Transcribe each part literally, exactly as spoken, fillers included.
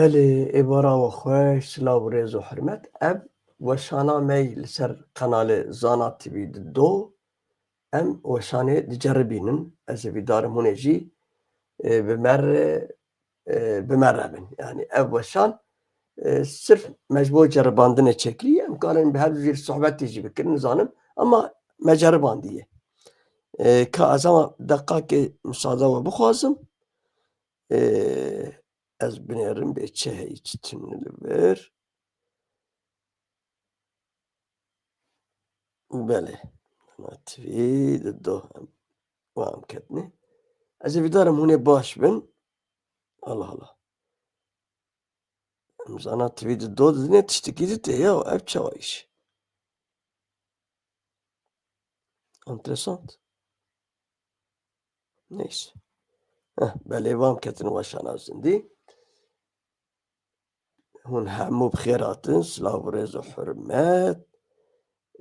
Belê, êvara we xweş, silav û rêz û hurmet. Ev weşana me yî li ser kanalê Zana T V di do. Em weşanê diceribînin. Ez ê vîdarim hûn ê jî, e, bi me re, e, bi me re bin. Yani ev weşan, e, sirf me ji bo ceribandinê çêkirî. Em karin bi her du jî sohbetê jî bikin, nizanim. Ama me ceribandiye. E, ka ez ama deqakê misada we bixwazim. E, ez binêrim bê çi heyî çi tune li vir. Belê. Zana T V di do em, wa em ketine. Ez ê vîdarim hûn ê baş bin. Allah Allah. Em Zana T V di do didine tiştekî di tê ya, ev çawa îş? Enteresant. Neyse. Heh, belê, vam ketin weşana zindî. Hûn hemû bi xêr hatin, silav û rêz û hurmet.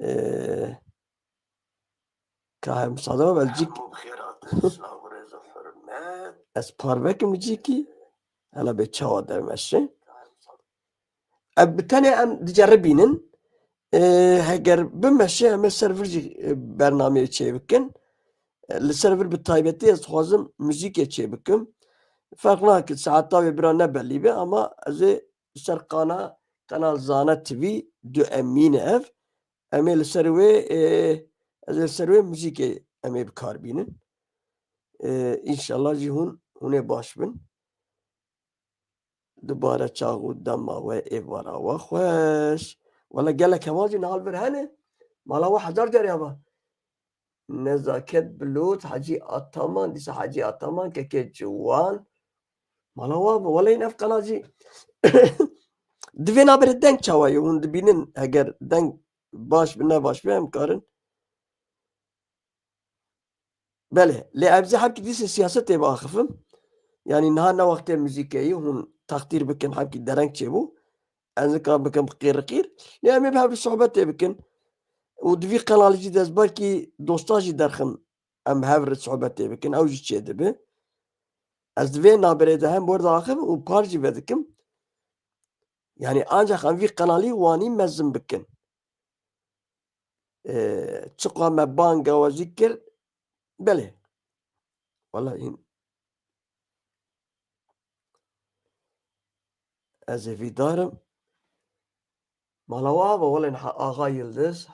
Ee, ka hem musade me belcîk. Ez parvekim li cîkî. Hela bê çawa dermeşe. Ev bi tenê em diceribînin. E, heger bimeşe em ê ser vir jî, e, bernameyê çêbikin. E, li ser vir bi taybetî ez dixwazim muzîkê çêbikim. Ferq nake saeta wê bira ne belî be ama ez ê li ser kana, kanal Zana T V du emîn ev. Em ê li ser wê, e, ez ê li ser wê muzîkê em ê bi kar bînin. E, înşallah jî hûn, hûn ê baş bin. Dubare çax û dema we êvara we xweş. Wele gelek heval jî niha li vir hene. Mala we hezar carî ava. Nezaket Bulut, Hecî Ataman, dîsa Hecî Ataman, kekê ciwan. Mala we ava, wele hîn ev qenal jî. Di vê nabirê deng çawa ye? Hûn dibînin, heger deng baş bi, ne baş bi, em karin. Belê, lê ev zî hemkî dîsê siyasetê biaxifim. Yanî niha ne wextê muzîkê ye, hûn textîr bikin, hemkî dereng çêbû. Ez nikarim bikim qîr qîr. Lê em ê bi hev re sohbetê bikin. Û di vî qenalî jî dest belkî dostan jî derxin, em bi hev re sohbetê bikin. Ew jî çêdibe. Ez di vê nabirê de hem wer diaxivim û par jî vedikim. Yanî ancaq em vî qenalî wanî mezin bikin. Ee, çiqa me banga we jî kir, belê. Wala hîn. Ez ê vîdarim. Mala we ava, wele niha Axa Yildiz,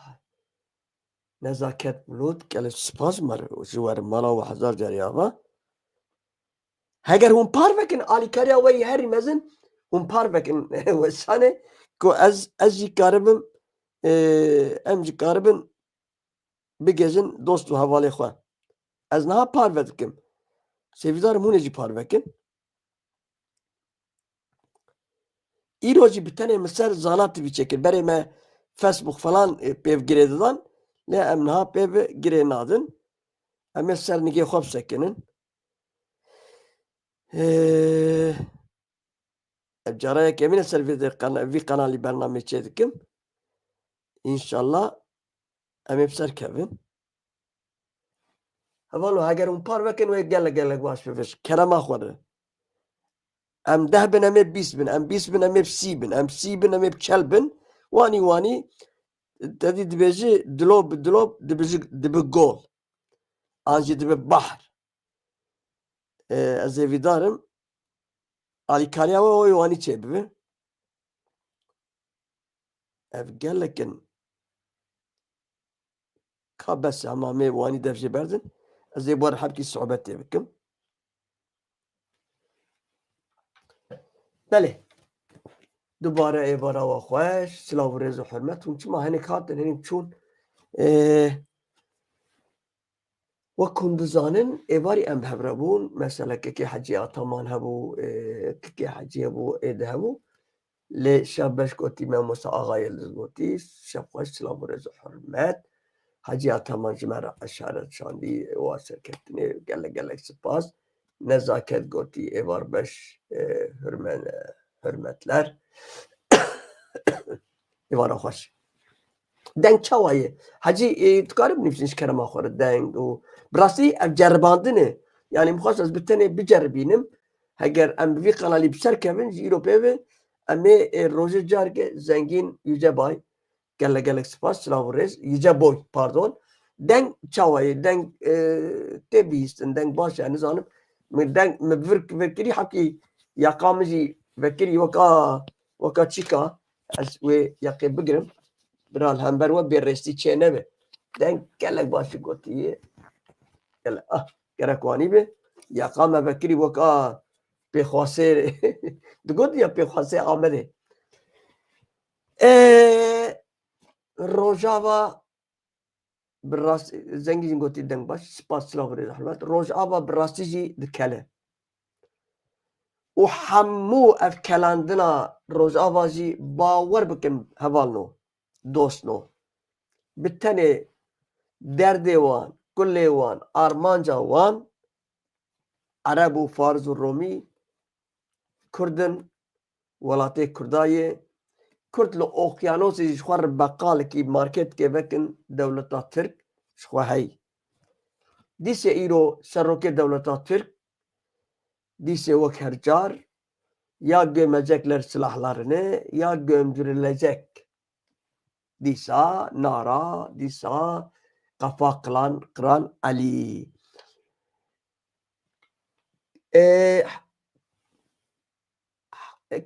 Nezaket Bulut, gelek spas me re, ji we re mala we hezar carî ava. Heger hûn par vekin, alîkariya we yî herî mezin, hûn par vekin weşanê, ku ez, ez jî karibim, e, em jî karibin bigihîjin dost û hevalê xwe. Ez niha par vedikim. Sêvîdarim hûn ê jî par vekin. Îro jî bi tenê min ser Zana T V çêkir. Berê me Facebook falan, e, pêv girê didan. Lê em niha pêv girê nadin. Em ê ser nigê xwe bisekinin. Ee, Ev cara yekemîn e ser vê de qena-, vî qenalî bernameyê çêdikim. Înşallah em ê bi ser kevin. Hevalo, heger hûn par vekin, wê gelek gelek baş bivêj. Kerema xwe re. Em deh bin, em ê bîst bin, em bîst bin, em ê sî bin, em sî bin, em ê çel bin. Wanî wanî te dî dibêjî dilo bi dilo dibêjî dibi gol. An jî dibi bahr. E, ez ê vîdarim alîkariya we, wê wanî çêbibe. Ev gelek in. Ka bes e, hema em ê wanî dev jê berdin. Ez ê bar hebkî sohbetê bikim. Belê. Dubare êvara we xweş, silav û rêz û hurmet. Hûn çima hinek hatin, hinek çûn. Ê, Wek hûn dizanin, êvarî em bi hev re bûn. Mesela kekê Hecî Ataman hebû, e, kekê Hecî hebû, ê di hebû. Lê şev beş gotî, Memosa Axa Yildiz gotî. Şev xweş, silav û rêz û hurmet. Hecî Ataman ji me re eşaret şandî, wa serkeftinê gelek gelek spas. Nezaket gotî, êvar beş, e, hurme-, hurmetler. Êvara xweş. Deng çawa ye? Hecî, e, tu karî binivîsî ji kerema xwe re deng û bi rastî ev ceribandin e. Yanî min xwest ez bi tenê biceribînim. Heger em bi vî kanalî bi ser kevin, ji îro pê ve em ê, ê, rojê careke Zengîn Yücebay. Gelek gelek spas, silav û rêz. Yüceboy, pardon. Deng çawa ye? Deng, e, tê bihîstin, deng baş e, nizanim. Min deng, min vir, vir kirî, hepkî yaqa min jî vekirî weka, weka çîka. Ez wê yaqê bigirim. Bira li hember we bêrêstî çê nebe. Deng gelek baş gotiye. Gelek, ah, gerek wanî be. Yaqa me vekirî weka pêxwasê. Digot ya pêxwasê Amedê. E, Rojava bi rast, Zengî jî gotî deng baş, spas, silav, rêz, hurmet. Rojava bi rastî jî dikele. Û hemû ev kelandina Rojava jî, bawer bikin, hevalno, dostno, bi tenê derdê wan, kulê wan, armanca wan, Ereb û Fars û Romî, Kurd in, welatê Kurda ye. Kurd li Oqyanosê jî ji xwe re beqalekî, marketkê vekin dewleta Tirk ji xwe hey. Dîsê îro serokê dewleta Tirk, dîsê wek her car, ya gömecekler silahlarını, ya gömdürülecek. Dîsa nara, dîsa qafa qilan, qiran Elî. E,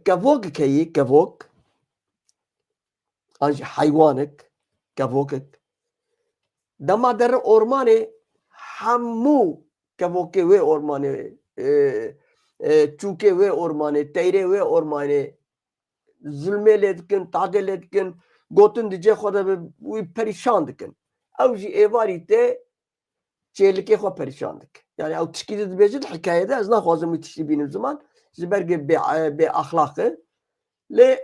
kevok heye, kevok. An jî heywanek, kevokek. Dema dere ormanê, hemû kevokê wê ormanê, e, e, çûkê wê ormanê, teyrê wê ormanê, zulmê lê dikin, tadê lê dikin, gotin di cê xwe de bi wî perîşan dikin. Ew jî êvarî tê çêlikê xwe perîşan dike. Yani ew tişkî de dibêje di hikayede, ez naxwazim wî tiştî bînim ziman, ji ber ku bê, bê axlaq e. Lê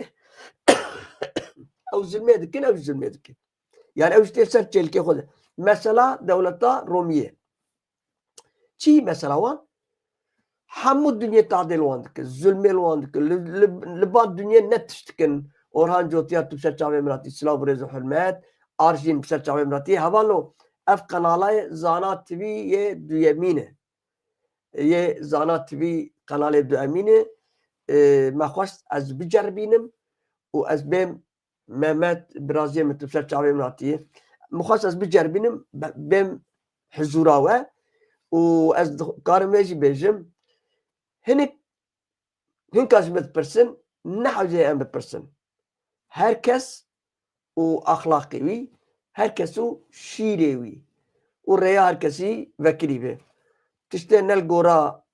ew zulmê dikin, ew zulmê dikin. Yani ew jî tê ser çêlikê xwe de. Mesela dewleta Romiyê. Çi mesela wan? Hemû dinyê tadê li wan dikin, zulmê li wan dikin, li, li, li ba dinyê ne tişt dikin. Orhan Cotiyar tu ser çavê min hatî, silav û rêz û hurmet, Arjîn bi ser çavê min hatî. Hevalno, ev qenalê Zana T V yê duyemîn e. Yê Zana T V qenalê duyemîn e. E, me xwest ez biceribînim û ez bêm Mehmet, biraziyê min, tu ser çavê min hatiye. Min xwest ez biceribînim, be-, bêm hizûra we û ez dix-, karim vê jî bêjim. Hinek, hinka ji min dipirsin, nehewce em bipirsin. Her kes û axlaqê wî, her kes û şîrê wî û rêya her kesî vekirî be. Tiştê ne li gora,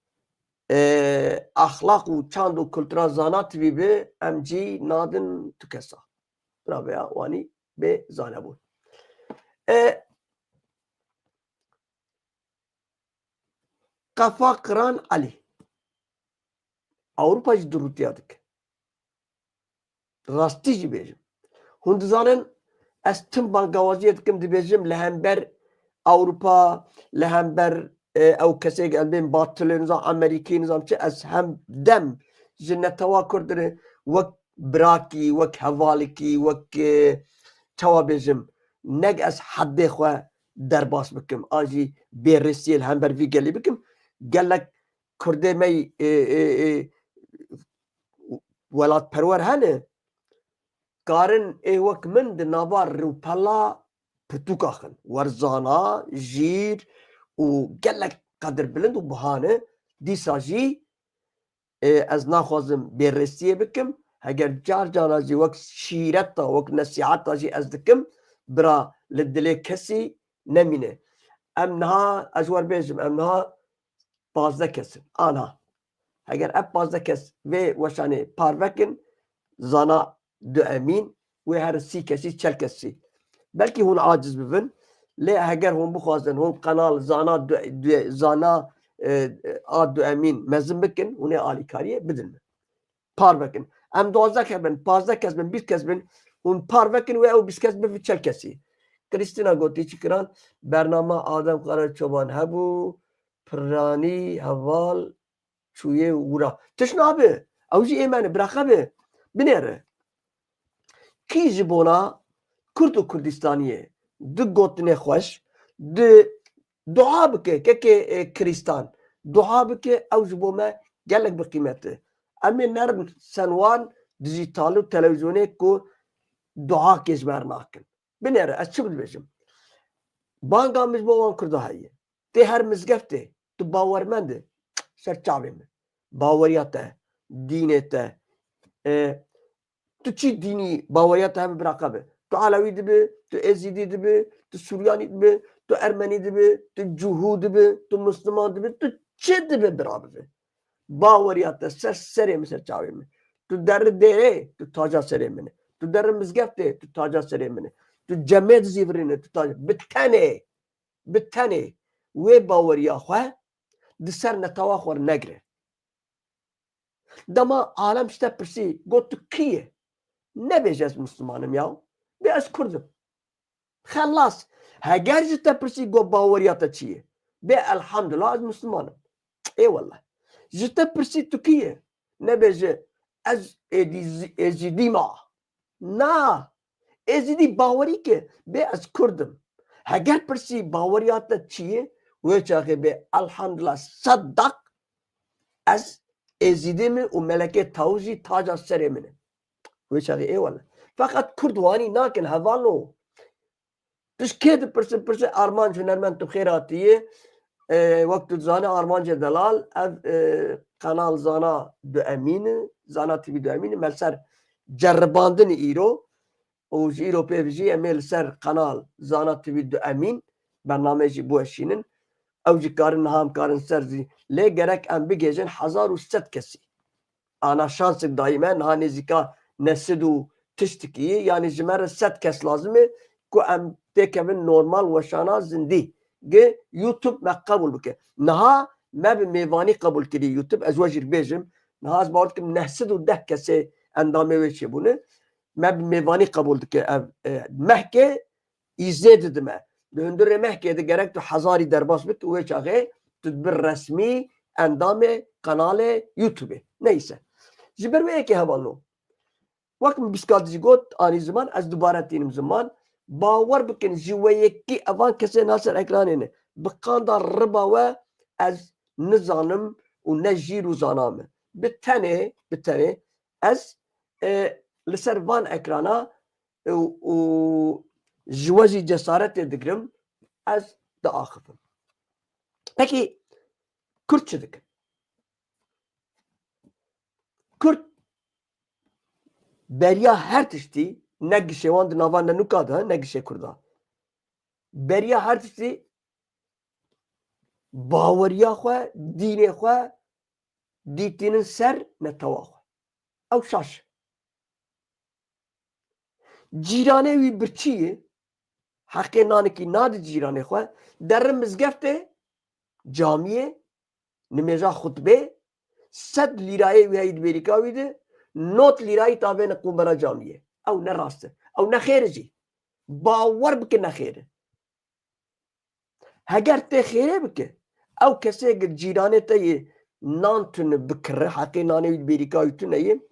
e, axlaq û çand û kultura Zana T V be, em cî nadin tu kesa. Bira vêya wanî bê zanebûn. E, Qafa Qiran Elî. Ewropa jî durûtiya dike. Rastî jî bêjim. Hûn dizanin, ez tim bangawaziyê dikim, dibêjim li hember Ewropa, li hember, e, ew kesê, ez bêm Batilê, nizam Amerîkî, nizam çi, ez hem dem ji netewa Kurd re wek birakî, wek hevalikî, wek, e, çawa bêjim, neg ez heddê xwe derbas bikim, an jî bêrêstiyê li hember vî gelî bikim. Gelek Kurdê me, e, e, e, welatperwer hene, karin ê wek min di nava rûpela pirtûka xin. Werzana, jîr û gelek qedirbilind û biha ne, dîsa jî, e, ez naxwazim bêrêstiyê bikim. Heger car cara jî wek şîreta, wek nesîheta jî ez dikim, bira li dilê kesî nemîne. Em niha, ez ji we re bêjim, em niha pazdeh kes in. Ana. Heger ev pazdeh kes vê weşanê parve kin, Zana Duemîn, wê her sî kesî, çel kesî. Belkî hûn aciz bibin, lê heger hûn bixwazin, hûn qenal Zana Du-, Du-, Zana, e, a Duemîn mezin bikin, hûn ê alîkariyê bidin min. Parve kin. Em duwazdeh kes bin, pazdeh kes bin, bîst kes bin, hûn parve kin wê ew bîst kes bibin çel kesî. Krîstîna gotî çi kiran, bernama Adem Karaçoban hebû, piranî, heval, çûyê wira. Tişt nabe. Ew jî ê me ne, biraxe be. Binêre. Kî ji bona Kurd û Kurdistaniyê di gotinê xweş, di dua bike, kekê, e, Krîstan, dua bike, ew ji bo me Gelek bi qîmet e. Em ê nerin senwan dijîtal û televîzyonê ku duakê ji me re nakin. Binêre, ez çi dibêjim? Banga min ji bo wan Kurda heye. Tê her mizgeftê, tu bawermend e. Ser çavê min. Baweriya te, dînê te, e, tu çi dînî baweriya te hebe bira qebe. Tu Elewî dibe, tu Êzîdî dibe, tu Suryanî dibe, tu Ermenî dibe, tu Cihû dibe, tu Misliman dibe, tu çi dibe bira bibe. Baweriya te ser serê min, ser çavê min. Tu derri dêrê, tu taca serê min e. Tu derri mizgeftê, tu taca serê min e. Tu cemê dizîvirîne, tu taca. Bi tenê, bi tenê wê baweriya xwe di ser netewa xwe negire. Dema alem ji te pirsî, got tu kî yî? Nebêje ez Misliman im ya. Bê ez Kurd im. Xelas. Heger ji te pirsî, got baweriya te çi ye? Bê elhamdulillah ez Misliman im. Ê wellah. Ji te pirsî tu kî yî? Nebêje ez Êdî-, Êzîdî ma. Na. Êzîdî bawerî ke bê ez Kurd im. Heger pirsî baweriya te çi ye? Wê çaxê bê elhamdulillah sed daq ez Êzîdî me û Melekê Tawûz jî taca serê min e. Wê çaxê ê wele. Feqet Kurd wanî nakin hevalno. Tu ji kê dipirsin, pirse Armanc hunermend tu xêr hatiyê. E, wek tu dizane Armancê Delal, ev, e, kanal Zana du Emîn e, Zana T V du Emîn e, me li ser ceribandin îro. Û ji îro pê ve jî em ê li ser kanal Zana T V du Emîn bernameyê jî biweşînin. Ew jî karin niha em karin ser zî. Lê gerek em bigêjin hezar û sed kesî. Ana şansek dayî me, niha nêzîka neh sed û tiştikî, yanî ji me re sed kes lazim e ku em têkevin normal weşana zindî. Gi YouTube me qebûl bike. Niha me bi mêvanî qebûl kirî YouTube, ez we jî bêjim. Niha ez bawer dikim neh sed û deh kesê endamê wê çêbûne. Me bi mêvanî qebûl dike ev, e, mehkê îzê didime. Di hundirê mehkê de gerek tu hezarî derbas bik û wê çaxê tu dibir resmî endamê kanalê YouTube. Neyse. Ji ber wê yekê hevalno. Wek min biskal jî got, anî ziman, ez dubare tînim ziman. Bawer bikin, ji we yekî evan kesê na ser ekranê ne. Bi qanda riba we ez nizanim û ne jîr û zana me. Bi tenê, bi tenê ez, e, li ser van ekrana û, û ji we jî cesaretê digirim, ez diaxifim. Pekî Kurd çi dikin? Kurd beriya her tiştî, ne gişê wan di nava nenûka de, ne gişê Kurda. Beriya her tiştî baweriya xwe, dînê xwe dîtînin ser netewa xwe. Ew şaş e. Cîranê wî birçî ye, heqê nanekî nade cîranê xwe, derin mizgeftê, camiyê, nimêja xutbê, sed lîrayê wî heyî di bêrîka wî de, nod lîrayî tavêne qumbara camiyê. Ew ne rast e. Ew ne xêr e jî. Bawer bike ne xêr e. Heger tê xêrê bike, ew kesê gi cîranê te yê nan tune bikire, heqê nanê wî di bêrîka wî tune ye,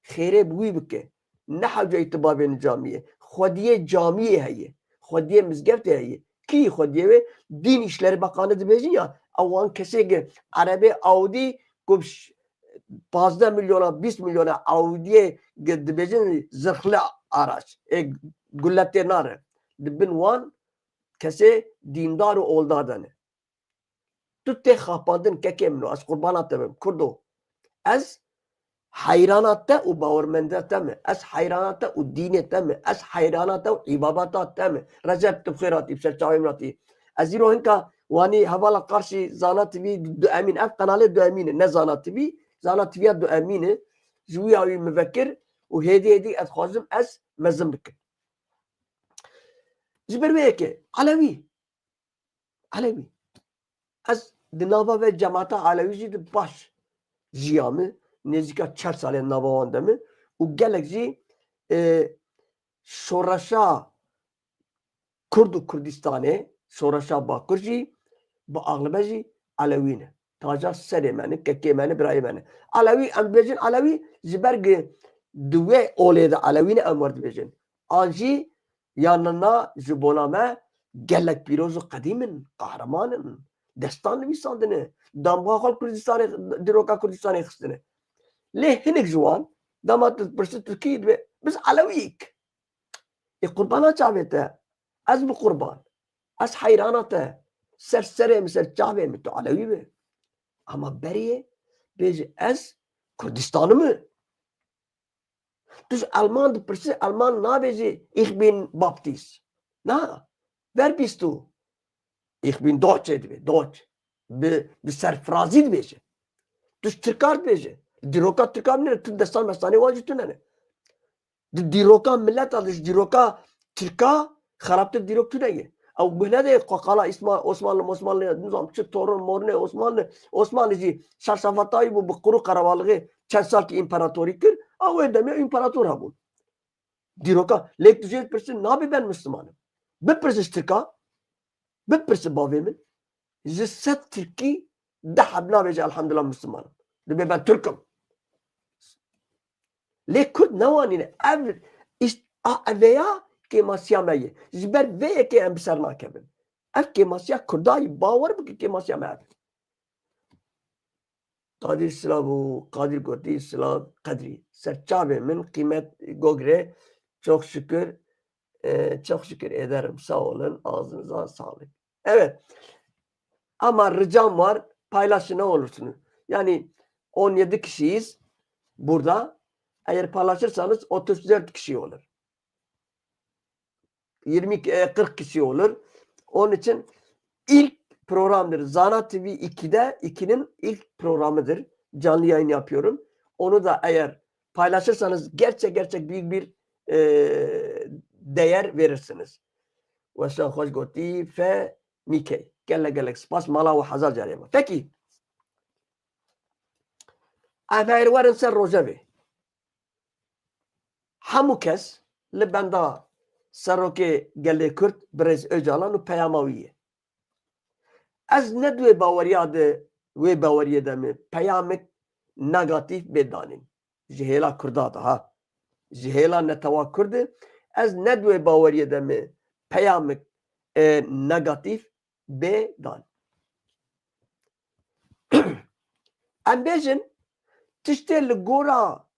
xêrê bi wî bike. Ne hewceyî tu bavêne camiyê. Xwediyê camiyê heye. Xwediyê mizgeftê heye. Kî xwediyê wê? Din İşleri Bakanı dibêjin ya, ew wan kesê gi erebê Audi ku bi ş-, pazdeh milyona, bîst milyona Audiyê gi dibêjin zirxli araç. Ê guletê nare. Di bin wan kesê dîndar û oldar de ne. Tu tê xapandin kekê min o, ez qurbana te bim, Kurdo. Ez heyrana te û bawermendiya te me. Ez heyrana te û dînê te me. Ez heyrana te û îbadata te me. Recep, tu bi xêr hatî, bi ser çavê min hatî. Ez îro hinka wanî hevala qarşî Zana T V du Emîn. Ev qenalê du Emîn e, ne Zana T V. Zana T V ya du Emîn e. Ji wî ya wî min vekir û hêdî hêdî ez xwazim ez mezin bikim. Ji ber wê yekê, Elewî. Elewî. Ez di nava ve cemata Elewî jî di baş jiyame. Nêzîka çar salên nava wan de me û gelek jî, e, şoreşa Kurd û Kurdistanê, şoreşa Bakur jî bi axlibe jî Elewî ne. Taca serê me ne, kekê me ne, birayê me ne. Elewî, em dibêjin Elewî, ji ber gi di wê olê de Elewî ne, em wer dibêjin. An jî ya nina ji bona me gelek pîroz û qedîm in, qehreman in. Destan nivîsandine. Damga xwe li Kurdistanê, dîroka Kurdistanê xistine. Lê hinek ji wan, dema tu dipirsî Tirkî dibe, biz Elewiyek. Ê qurbana çavê te, ez bi qurban. Ez heyrana te. Ser serê min, ser çavê min, tu Elewî be. Ama berê bêje ez Kurdistanî me. Tu ji Alman dipirsî, Alman nabêjî, "Ich bin Baptist." Na, wer bist du? "Ich bin Deutsche" dibê, Deutsch. Bi, bi serfirazî dibêje. Tu ji Tirka dibêje. Dîroka Tirka bine, tu destan mestanê wan jî tune ne. Di dîroka mileta, di ji dîroka Tirka xerabtir dîrok tune ye. Ew guh nede, qaqala Îsma-, Osmanlı, Osmanlı, nizam çi torun morine Osmanlı, Osmanlı jî şerşafetayî bû bi quru qerebalixê çend salkî împeratorî kir, ew ê demê împerator hebûn. Dîroka, lê tu jê pirsin nabê ben Müslümanım. Bipirsin ji Tirka, bipirsin bavê min, ji sed Tirkî deh heb nabêje elhamdülillah Müslümanım. Dibê ben Türk'üm. Lê Kurd newanîne. Ev îşt-, a, eveya kêmasiya me ye. Ji ber vê yekê em bi ser nakevin. Ev kêmasiya Kurda ye. Bawer bike kêmasiya me ev. Qadir silav û Qadir gotî silav qedrî. Serçavê min qîmet gogre. Çok şükür. E, çok şükür ederim. Sağ olun. Ağzınıza sağlık. Evet. Ama ricam var, paylaşın ne olursunuz. Yani on yedi kişiyiz burada. Eğer paylaşırsanız otuz dört kişi olur. Yirmi, e, kırk kişi olur. Onun için ilk programdır. Zana T V ikide, ikinin ilk programıdır. Canlı yayın yapıyorum. Onu da eğer paylaşırsanız gerçek gerçek büyük bir, e, değer verirsiniz. Weşan xweş gotî fe Mîkey. Gelek gelek spas, mala we hezar carê be. Pekî. Em her werin ser rojevê. Hemû kes li benda serokê gelê Kurd, birêz Ocalan û peyama wî ye. Ez ne di wê baweriya de, wê baweriyê de me peyamek negatîf bê danîn. Ji hêla Kurda de ha. Ji hêla netewa Kurd de ez ne di wê baweriyê de me peyamek, e, negatîf bê dan. Em bêjin tiştê li gora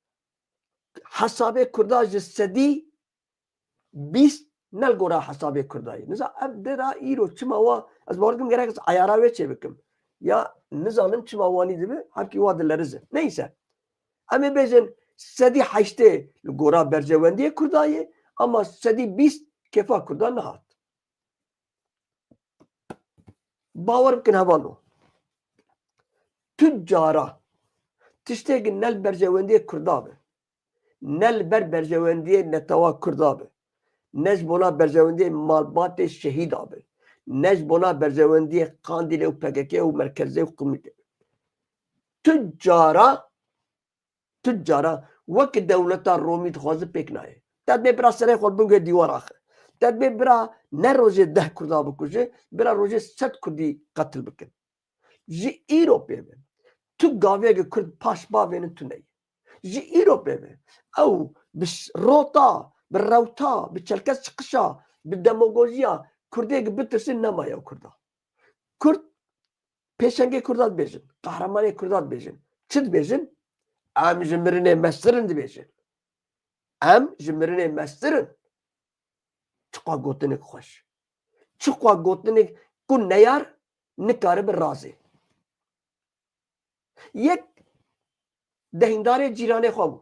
hesabê Kurda ji sedî bîst ne li gora hesabê Kurda ye. Niza ev dera îro çima wa, ez bawer dikim gerek ez ayara wê çê bikim. Ya nizanim çima wanî dibe, hevkî wa dilerize. Neyse. Em ê bêjin sedî heştê li gora berjewendiyê Kurda ye, ama sedî bîst kêfa Kurda nehat. Bawer bikin hevano. Tu cara tiştekî ne li berjewendiyê Kurda be, ne li ber berjewendiyê netewa Kurda be, ne ji bona berjewendiyê malbatê şehîda be, ne ji bona berjewendiyê Qandîlê û P K K û Merkezê û Qumîtê be. Tu cara Tu cara wek dewleta Romî dixwaze pêk nayê. Te dibê bira serê xwe li bin guhê dîwar axe. Te dibê bira ne rojê deh Kurda bikuje, bira rojê sed Kurdî qetil bikin. Ji îro pê ve tu gavêke Kurd paş bavênin tu neyê. Ji îro pê ve ew bi ş-, rota, bi rewta, bi çelkez çıkışa, bi demagojiya Kurdêk bitirsin nemaye ew Kurda. Kurd pêşengê Kurda dibêjin, qehremanê Kurda dibêjin. Çi dibêjin? Em ji mirinê mestir in dibêjin. Em ji mirinê mestir in. Çiqa gotinek xweş. Çiqa gotinek ku neyar nikaribe razê. Yek dehîndarê cîranê xwe bû.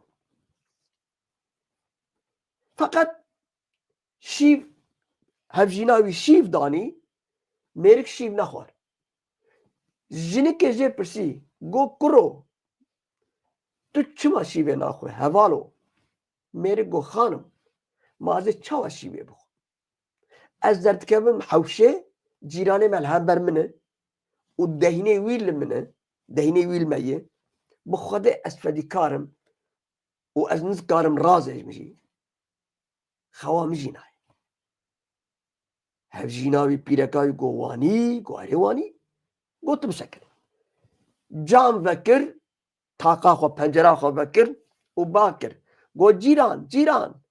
Feqet şîv, hevjîna wî şîv danî, mêrik şîv nexwar. Jinikê jê pirsî, got, "Kuro, tu çima şîvê naxwe, hevalo?" Mêrik got, "Xanim, ma ez ê çawa şîvê bixwim? Ez derdikevim hewşê, cîranê me li hember min e û dehinê wî li min e, dehinê wî li me ye. Bi Xwedê ez fedîkar im û ez nikarim razê min jî. Xewa min jî nayê." Hevjîna wî pîreka wî got, "Wanî?" Got, "Erê wanî." Got, "Tu bisekine." Cam vekir, taqa xwe, pencera xwe vekir û ba kir. Got, "Cîran, cîran."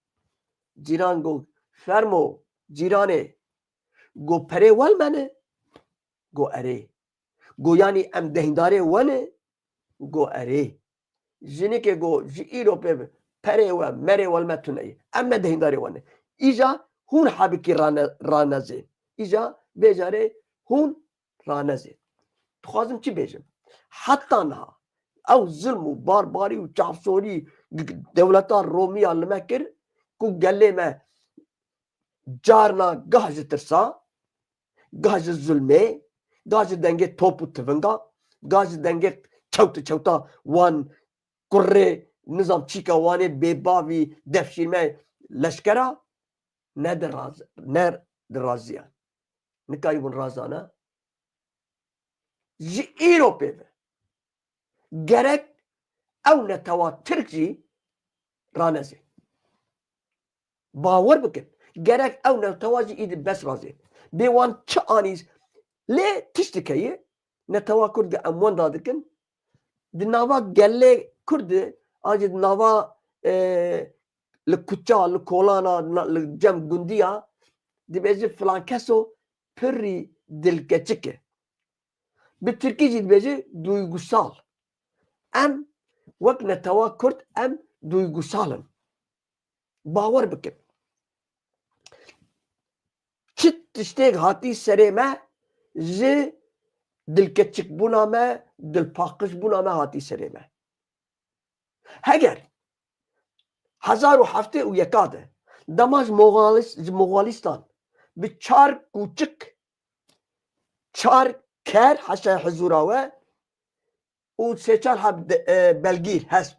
Cîran got, "Fermo, cîranê." Got, "Perê wel mene?" Got, "Erê." Go, yanî em deyndarê we ne? Go, erê. Jinike go, ji îro pê bi, perê we, merê we li me tune ye. Em ne deyndarê we ne. Îja hûn hebikî rane-, ranezê. Îja vê carê hûn ranezê. Dixwazim çi bêjim? Heta niha ew zilm û barbarî û çavsorî g-, dewleta Romiya li me kir ku gelê me carna gah ji tirsa, gah ji zulmê, gah ji dengê top û tivinga, gah ji dengê çewt û çewta wan kurê nizam çîka Wanê bêbavî devşîrme leşkera, ne di raz-, ne di raziyan. Nikarîbûn razana. Ji îro pê ve gerek ew netewa Tirk jî ranezê. Bawer bikin. Gerek ew netewa jî îdî bes razê. Bê wan çi anî lê tiştik heye, netewa Kurd em wenda dikin. Di nava gelê Kurd de, an jî di nava, e, li kuça, li kolana, na-, li cem gundiya, dibêje filan keso pirî dilkeçik e. Bi tirkî jî dibêje duygusal. Em wek netewa Kurd em duygusal in. Bawer bikin. Çi tiştêk hatî serê me, ji dilkeçikbûna me, dilpaqijbûna me hatî serê me. Heger hezar û heftê û yeka de dema ji Moxalis-, ji Moxalistan bi çar kûçik, çar ker heşa hizûra we û sê çar heb de-, e, belgîr, hesp,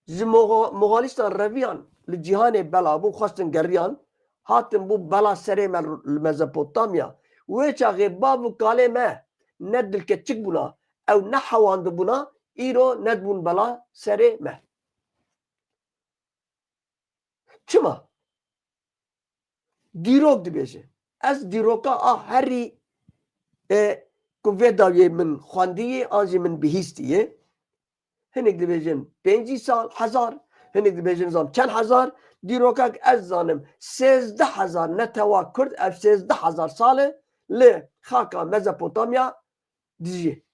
ji Moxo-, Moxalistan reviyan li cîhanê bela bû, xwestin geriyan, hatin bû bela serê me li Mezopotamya. Wê çaxê bav û kalê me ne dilkeçik bûna, ew ne hewandibûna, îro nedibûn bela serê me. Çima? Dîrok dibêje. Ez dîroka a herî, e, ku vê dawiyê min xwendiyê, an jî min bihîstiye. Hinek dibêjin pêncî sal, hezar, hinek dibêjin zam çend hezar. Dîrokek ez zanim sêzdeh hezar netewa Kurd, ev sêzdeh hezar sal e li xaka Mezopotamya dijî.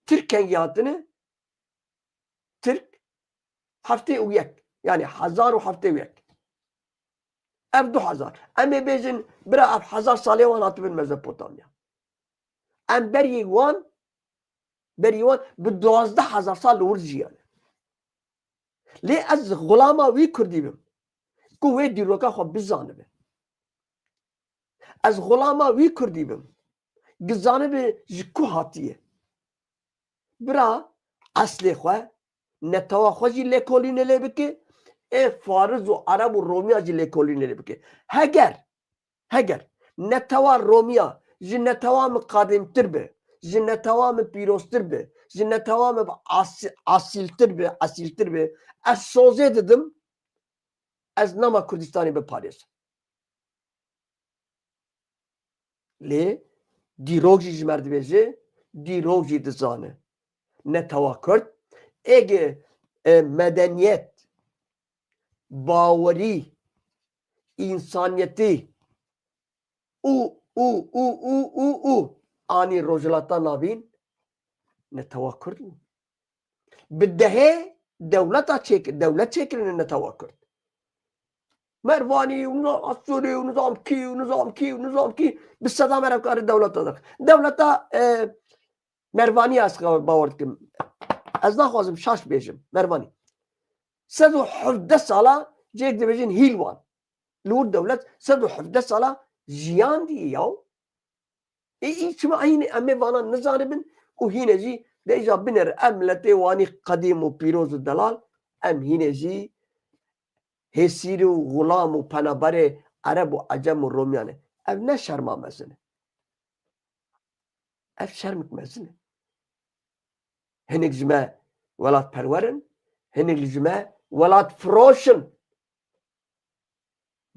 Tirk kengî hatine? Tirk heftê û yek. Yanî hezar û heftê û yek. Ev du hezar. Em ê bêjin, bira, ev hezar salê wan hatibin Mezopotamya. Em berî wan, berî wan bi duwazdeh hezar sal li wir jiyane. Lê ez xulama wî Kurdî bim ku wê dîroka xwe bizanibe. Ez xulama wî Kurdî bim. Gizanibe ji ku hatiye. Bira, eslê xwe, netewa xwe jî lêkolînê lê bike, ê Fariz û Ereb û Romiya jî lêkolînê lê bike. Heger, heger netewa Romiya ji netewa min qadîmtir be, ji netewa min pîroztir be, ji netewa min bi asi-, asîltir be, esîltir be, ez sozê didim, ez nema Kurdistanê biparêzim. Lê dîrok jî ji me dibêje, dîrok jî dizane. Netewa Kurd, êge, e, medeniyet, bawerî, însaniyetî û, û, û, û, û, û anî Rojhilata Navîn, netewa Kurd bû. Bi dehê dewleta çêk-, dewlet çêkirine netewa Kurd. Mervanî û na-, Asûrî û nizam kî û nizam kî û nizam kî bi sedan me re kare dewleta de. Dewleta, e, Mervanî ez bawer dikim. Ez naxwazim şaş bêjim. Mervanî. Sed û hevdeh sala cêk dibêjin hîl wan. Li wir dewlet sed û hevdeh sala jiyandî yaw. Ê, î çima hînê em ê vana nizanibin û hînê jî de îja binêr, em miletê Wanî qedîm û pîroz û delal, em hînê jî hêsîrî û xulam û penaberê Ereb û Ecem û Romyan e. Ev ne şerma mezin e. Ev şermik mezin e. Hinek ji me welatperwer in, hinek ji me welatfiroş in.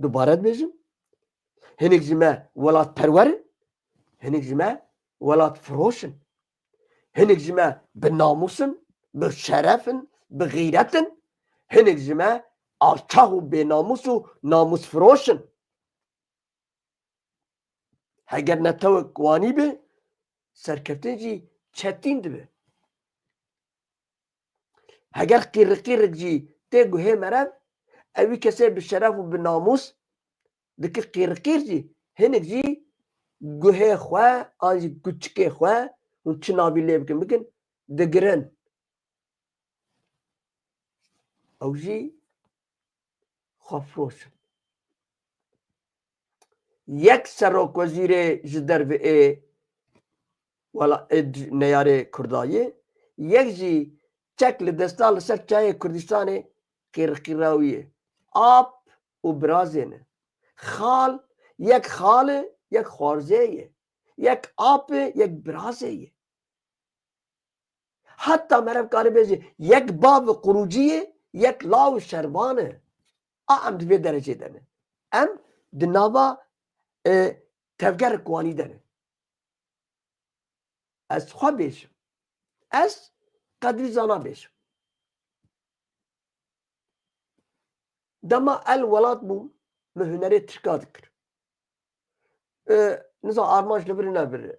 Dubare dibêjim, hinek ji me welatperwer in, hinek ji me welatfiroş in. Hinek ji me bi namûs in, bi şeref in, bi xîret in. Hinek ji me alçax û bênamûs û namûsfiroş in. Heger netewek Wanî be, serkeftin jî çetîn dibe. Heger qîriqîrik jî tê guhê merev, ewî kesê bi şeref û bi namûs dike qîriqîr jî, hinek jî guhê xwe an jî guçikê xwe hûn çi navî lê bikin bikin, digirin. Ew jî xwefiroş in. Yek serokwezîrê ji derve ê wela-, ê d-, neyarê Kurda ye, yek jî çek li desta li ser çayê Kurdistanê qîrqîra wî ye. Ap û birazê ne. Xal, yek xal e, yek xwarzê ye. Yek ap e, yek birazê ye. Heta meriv kare bêje, yek bav û qurûcî ye, yek law û şervan e. A em di vê derecê de ne. Em di nava, e, tevger û wanî de ne. Ez xwe bêjim. Ez Qedrî Zana bêjim. Dema el welat bûm, min hunerê tirka dikir. E, niza Armanc li vir nebir.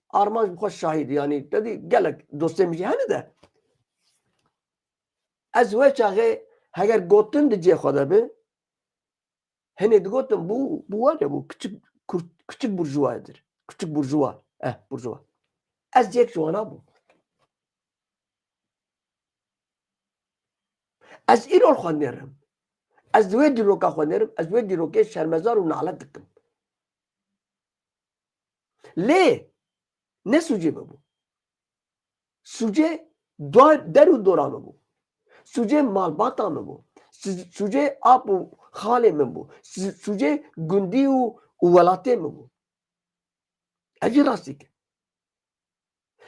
Armanc bi xwe şahîd, yanî, te dî gelek dostê min jî hene de. Ez wê çaxê heger gotin di cê xwe de bi, hinê digotin bû, bû wan e, bû kiçik, kurt-, kiçik burjuwayedir. Kiçik burjuwa. Eh, burjuwa. Ez yek ji wana bûm. Ez îro xwe nêrim. Ez di wê dîroka xwe nêrim. Ez wê dîrokê şermezar û nalet dikim. Lê ne sûcê min bû. Sûcê do-, der û dora min bû. Sûcê malbata min bû. Sü-, sûcê ap û xalê min bû. Sü-, sûcê gundî û, û welatê min bû. Ev jî rastîk e.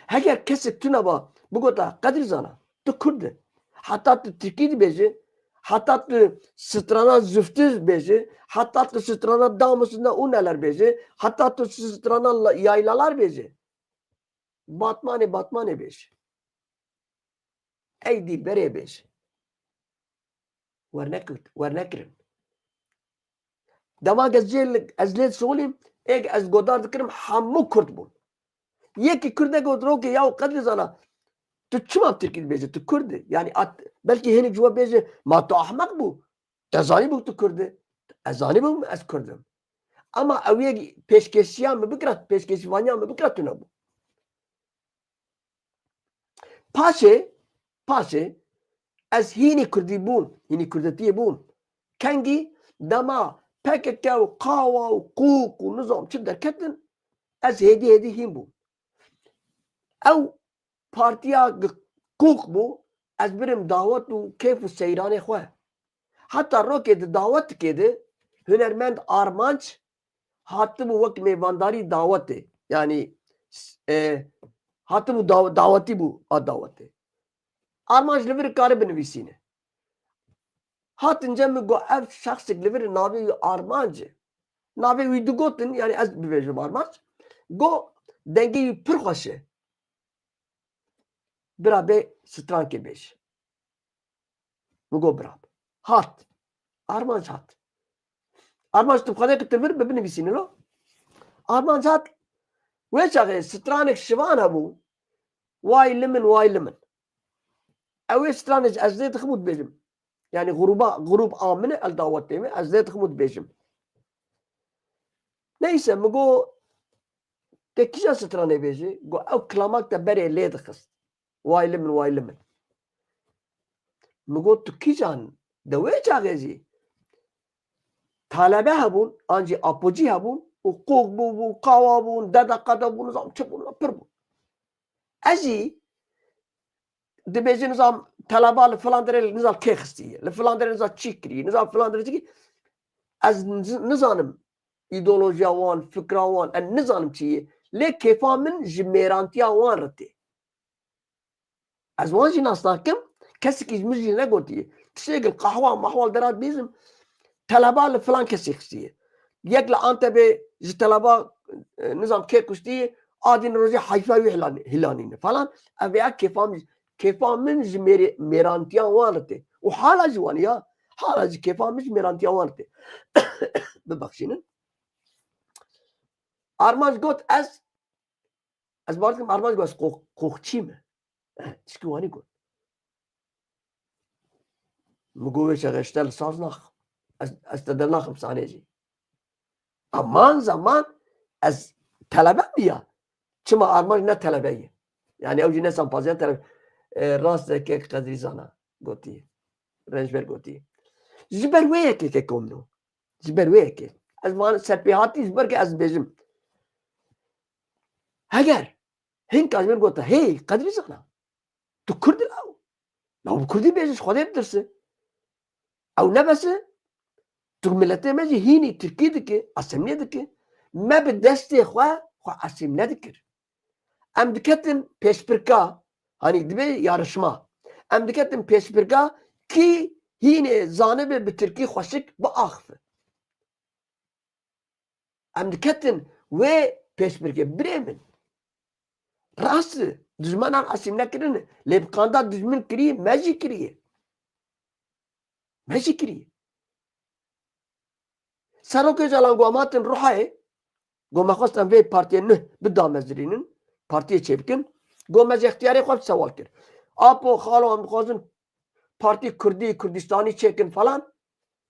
Heger kesek tune ba, bigota, Qedrî Zana, tu Kurd e. Heta tu Tirkî dibêje, heta tu strana zuftiz bêje, heta tu strana damusuna û neler bêje, heta tu strana la-, yaylalar bêje. Batmanê, Batmanê bêje. Ey dîlberê bêje. Wernekirt-, wernekirin. Dema ez jê li, ez lê solîm, êk ez godar dikirim, hemû Kurd bûn. Yekî Kurdek got, rokê ya Qedrî Zana, tu çima Tirkî dibêje, tu Kurd î? Yani at, belkî hinek ji we bêje, ma tu ahmeq bû? Te zanîbû tu Kurd î? Ez zanîbûm ez Kurd im. Ama ew yek pêşkêşiya min bikira, pêşkêşîvaniya min bikira tune bû. Paşê, paşê ez hînî Kurdî bûm, hînî Kurdetiyê bûm. Kengî dema P K K û Qawa û Qûq û nizam çi derketin, ez hêdî hêdî hîn bûm. Ew partiya g-, Qûq bû, ez birim dawet û kêf û seyranê xwe. Heta rokê di dawetikê de hunermend Armanc hatibû wek mêvandarî dawetê. Yanî, s-, e, hatibû daw-, dawetî bû a dawetê. Armanc li vir kare binivîsîne. Hatin cem min got, ev şexsek li vir navê wî Armanc e. Navê wî digotin, yani ez bibêjim Armanc. Got, dengê wî pir xweş e. Bira bê strankê bêje. Min got, bira. Hat. Armanc hat. Armanc tu xwedê tu vir bi binivîsîne lo. Armanc hat. Wê çaxê stranek şivan hebû. Way li min, way li min. Ew ê stranê ez lê dixim û dibêjim. Yani gruba, grub a min e, el dawetê min, ez lê dixim û dibêjim. Neyse, min got, te kîjan stranê bêjî? Got, ew kilamak te berê lê dixist. Way li min, way li min. Min got, tu kîjan? De wê çaxê jî talebe hebûn, an jî apocî hebûn û qoq bû, bû, qawa bûn, dede qede bûn, nizam çi bûn, pir bûn. Ez jî dibêjin nizam taleba li filan derê nizam kê xistiye, li filan derê nizam çi kiriye, nizam filan derê çi kiriye. Ez niz-, nizanim îdeolojiya wan, fikra wan, ez nizanim çi ye. Lê kêfa min ji mêrantiya wan re tê. Ez wan jî nas nakim, kesekî ji min jî negotiye. Tiştê gil qehwa mehwa li dera dibêjim, teleba li filan kesê xistiye. Yek li Antepê ji teleba, e, nizam kê kuştiye, a din rojê heyfa wî hilan-, hilanîne falan. Ev ya kêfa min, kêfa min ji mêrê-, mêrantiya wan re tê. Û hala jî wan ya, hala jî kêfa min ji mêrantiya wan re tê. Bibexşînin. Armanc got, ez Ez bawer dikim Armanc got, ez qox-, qoxçî me. Eh, tişkî wanî got. Min got, wê çaxê ji te li saz naxim. Ez, ez te dernaxim sahnê jî. Aman zaman ez telebe mi ya? Çima Armanc ne telebe ye? Yani ew jî ne sampaziya telebe. E, rast e kek Qedrî Zana gotî. Renjber gotî. Ji ber wê yekê keko min o. Ji ber wê yekê. Ez van serpêhatî ji ber ke ez dibêjim. Heger hinka ji min gote, hey, Qedrî Zana. Tu Kurd î law. Law bi Kurdî bêje, ji Xwedê bitirse. Ew ne bes e, tu miletê me jî hînî Tirkî dike, asîmle dike. Me bi destê xwe, xwe asîmle dikir. Em diketin pêşbirka, hanî dibê yarışma. Em diketin pêşbirka, kî hînê zanibe bi Tirkî xweşik biaxife. Em diketin wê pêşbirkê. Birê min. Rast e, dijmenan asîmle kirine. Lê bi qanda dijmin kirî, me jî kiriye. Me jî kiriye. Serok Ocalan ku em hatin Ruhayê, ku me xwest em vê partiyê nuh bidamezirînin, partiyê çêbikin, ku me ji extiyarê xwe sewal kir. Apo, xalo, em dixwazin partî Kurdî, Kurdistanî çêkin falan.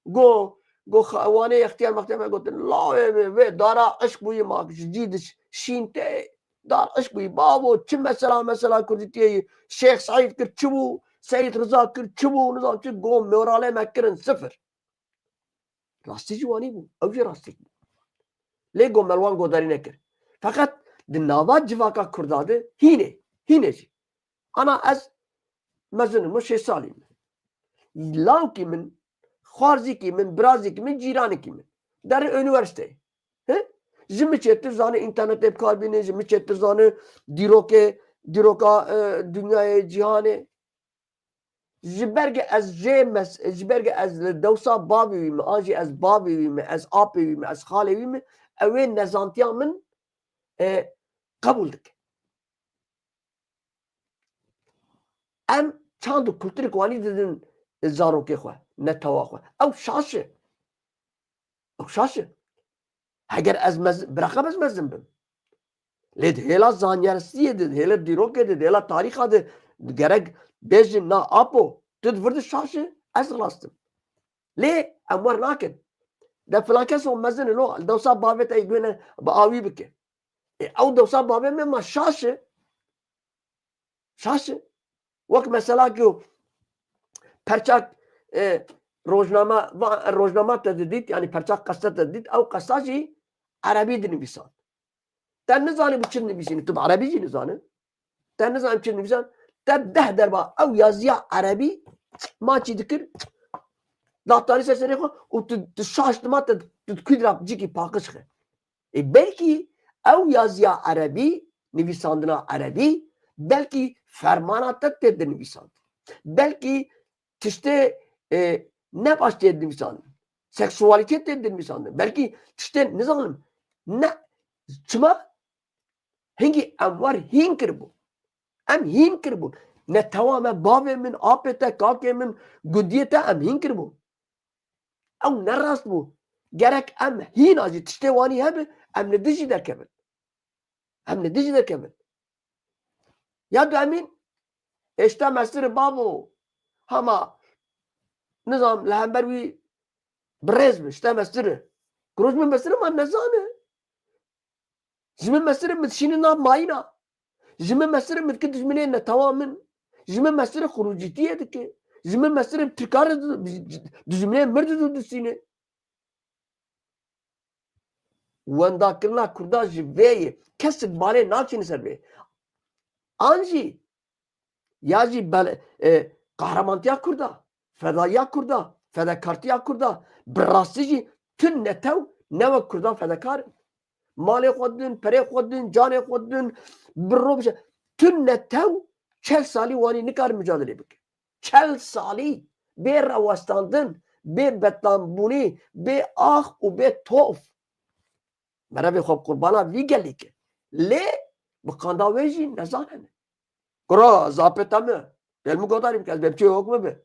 Go, go xa-, wanê extiyar mextiyar me gotin, lawê min, vê dara eşq bûyî ma ji cî diş-, şîn tê, dar eşq bûyî, bavo, çi mesela, mesela Kurdîtiyê yî, Şêx Seîd kir çi bû, Seîd Riza kir çi bû, nizam çi, go moralê me kirin sifir. Rastî jî wanî bû, ew jî rastî bû. Lê go me li wan godarî nekir. Feqet di nava civaka Kurda de hînê, hînê jî. Ana ez mezin im, şêst salî me. Lawkî min, xwarzîkî min, birazîkî min, cîranekî min. Derê unîversîteyê. He? Ji min çêtir zane înternetê bi kar bîne, ji min çêtir zane dîrokê, dîroka, e, dinyayê, cîhanê. Ji ber ke ez jê mes-, ji ber ke ez li dewsa bavê wî me, an jî ez bavê wî me, ez apê wî me, ez xalê wî me, ew ê nezantiya min, e, qebûl dike. Em çand û kulturek wanî didin zarokê xwe, netewa xwe. Ew şaş e. Ew şaş e. Heger ez mez-, biraxem ez mezin bim. Lê di hêla zanyaristiyê de, di hêla dîrokê de, di hêla tarîxa de gerek bêjin na apo, tu di vir de şaş e, ez xilas im. Lê em wer nakin. De filan kes o mezin e, lo, dewsa bavê te yê guhne bi awî bike. E, ew dewsa bavê me ma şaş e. Şaş e. Wek mesela ku perçak, e, rojnama, va-, rojnama te didît, yani perçak qeste te didît, ew qesta jî erebî dinivîsand. Te nizanî bi çi dinivîsînî, tu bi erebî jî nizanî. Te nizanî bi çi dinivîsan, te deh derba ew yaziya erebî maçî dikir, datanî ser serê xwe û tu, tu şaş dima te, tu di ku dira cîkî paqij xe. Ê, belkî ew yaziya erebî, nivîsandina erebî, belkî fermana te tê dinivîsand. Belkî tiştê, e, ne baş tê dinivîsandin. Seksualîtê tê dinivîsandin. Belkî tiştê nizanim. Ne, çima? Hingî em war hîn kiribûn. Em hîn kiribûn. Netewa me, bavê min, apê te, kakê min, gundiyê te em hîn kiribûn. Ew ne rast bû. Gerek em hîna jî tiştê wanî hebe, em li dijî derkevin. Em li dijî derkevin. Ya du emîn, êşte mestir bavo, hema, nizam, li hember wî birêz bi, işte mestir. Kuroj min mestir ma nezane. Ji min mestir min dişînin nav mayîna. Ji min mestir min dike dijminê netewa min. Ji min mestir xurûcîtiyê dike. Ji min mestir tirkar dijminê mir didu distîne. Wendakirina Kurda ji vê yê kesik balê naçîne ser vê. An jî ya jî bel-, e, qehremantiya Kurda, fedaiya Kurda, fedekartiya Kurda, bi rastî jî tu netew ne wek Kurdan fedekar in. Malê xwe didin, perê xwe didin, canê xwe didin, bi ro bije. Tu netew çel salî wanî nikare micadelê bike. Çel salî bê rewestandin, bê betlanbûnî, bê ax û bê tof. Merevê xwe bi qurbana vî gelî kir. Lê bi qanda wê jî nezanene. Kura, zapê te me. Gel min godarî bike, ez bê biçê hok bibe.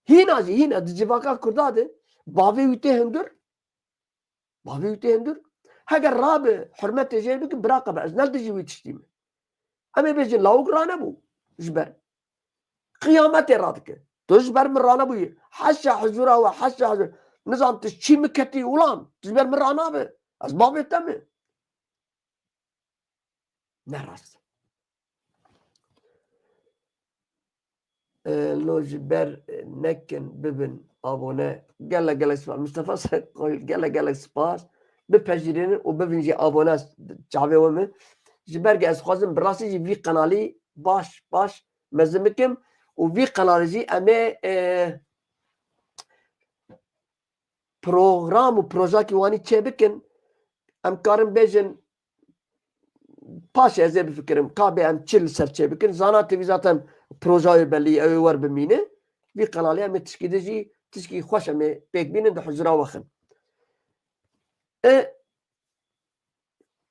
Hîna jî, hîna di civaka Kurda de bavê wî tê hundir. Bavê wî tê hundir. Heger rabe, hurmetê jê bike, bira qebe, ez ne dijî wî tiştî me. Em ê bêjin lawik ranebû ji ber. Qiyametê radike. Tu ji ber min ranebûyî. Heşa huzura we, heşa huzur. Nizam tu çî min ketî ulan. Tu ji ber min ranabe. Ez bavê te me. Ne rast. E, no ji ber, e, nekin bibin abone. Gelek gelek spas. Mustafa Said Koyul, gelek gelek spas. Bipejirînin û bibin jî abone çavê we min. Ji ber ge ez xwazim bi rastî jî vî qenalî baş baş mezin bikim û vî qenalî jî em ê, e, program û projakî wanî çêbikin, em karin bêjin, paşê ez ê bifikirim, ka bê em çi li ser çêbikin. Zana T V zaten proja wê belî, ew ê wer bimîne. Vî qenalê em ê tişkî de jî, tişkî xweş em ê pêk bînin, di huzura we xin. E,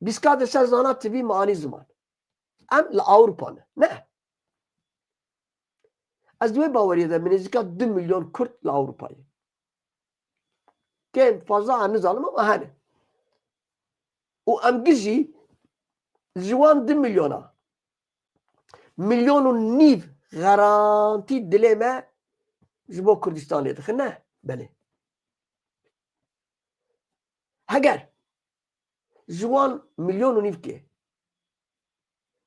bîska de ser Zana T V me anî ziman. Em li Ewropa ne. Ne. Ez di wê baweriyê de, min nêzîka du milyon Kurd li Ewropa ye. Kêm, fazla, em nizanim ama hene. Û em gijî ji wan du milyona, milyon û nîv garantî dilê me ji bo Kurdistanê dixin, ne? Belê. Heger ji wan milyon û nîvkê,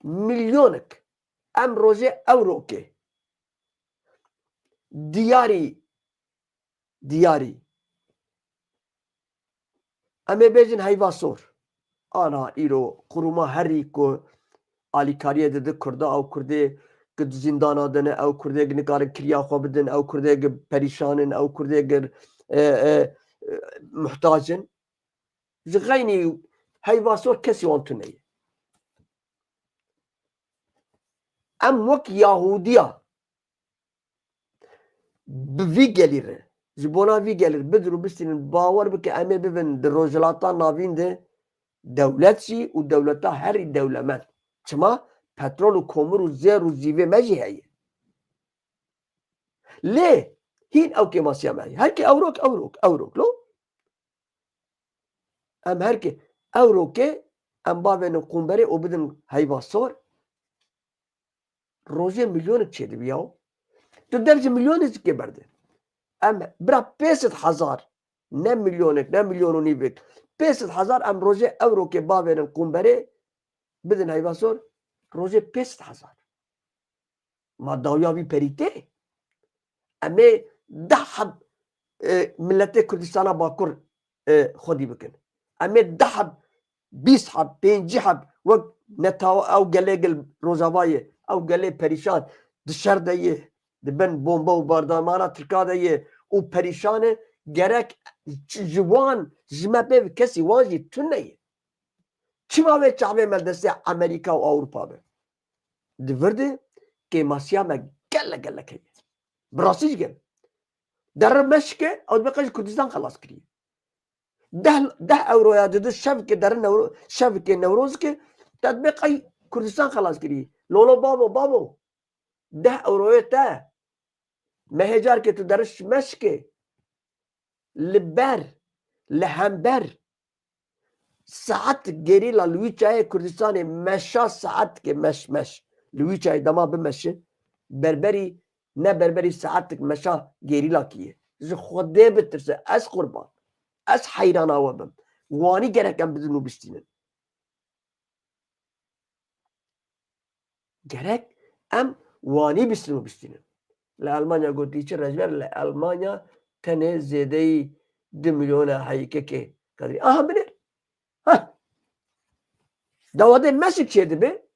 milyonek em rojê ewrokê diyarî, diyarî, em ê bêjin heyva sor. Ana îro quruma herî ku alîkariyê dide Kurda, ew Kurdê ku di zîndana de ne, ew Kurdê ku nikarin kiriya xwe bidin, ew Kurdê ku perîşan in, ew Kurdê ku, e, e, e, muhtac in. Ji xeynî heyva sor kesî wan tune ye. Em wek Yahudiya bi vî gelî re, ji bona vî gelî re bidin û bistînin, bawer bike em ê bibin di Rojhilata Navîn de dewlet jî û dewleta herî dewlemend. Çima? Petrol û komir û zêr û zîvê me jî heye. Lê hîn ew kêmasiya me heye. Her kê ewrok, ewrok, ewrok lo. Em her kê ewrokê em bavênin qûmberê û bidin heyva sor. Rojê milyonek çêdibe yaw. Tu dev ji milyonê zikê berde. Em bira pênc sed hezar, ne milyonek, ne milyon û nîvek. Pênc sed hezar em rojê ewrokê bavênin qûmberê, bidin heyva sor, rojê pênc sed hezar. Ma dawiya vî perî tê? Em ê deh heb, e, miletê Kurdistana Bakur, e, xwedî bikin. Em ê deh heb, bîst heb, pêncî heb wek netawa ew gelê gil Rojava ye, ew gelê perîşan di şer de ye, di bin bombe û bardamana Tirka de ye û perîşan e, gerek ji wan, ji me pê kesî wan jî tune ye. Çima wê çavê me destê Amerîka û Ewropa be? Di vir de kêmasiya me gelek gelek heye. Bi rastî jî gel. Derin meşke, ew dibe qey ji Kurdistan xelas kiriye. Deh, deh euroya dide şevke derin Newro-, şevke Newrozke, te dibe qey Kurdistan xelas kiriye. Lolo babo, babo. Deh euroyê te. Mehê carkê tu deriş meşke. Li ber, li hember saet gerîla li wî çayê Kurdistanê meşa saet ke meş, meş. Li wî çayê dema bimeşe, berberî, ne berberî saetik meşa gerîla kî ye. Ji Xwedê bitirse, ez qurban. Ez heyrana we bim. Wanî gerek em bidin û bistînin. Gerek em wanî bistîn û bistînin. Li Elmanya gotî çi, Rejber, li Elmanya tenê zêdeyî du milyona heyîkekê qedrî. Aha, binêr. Ha. Dawadê meşik çê dibe.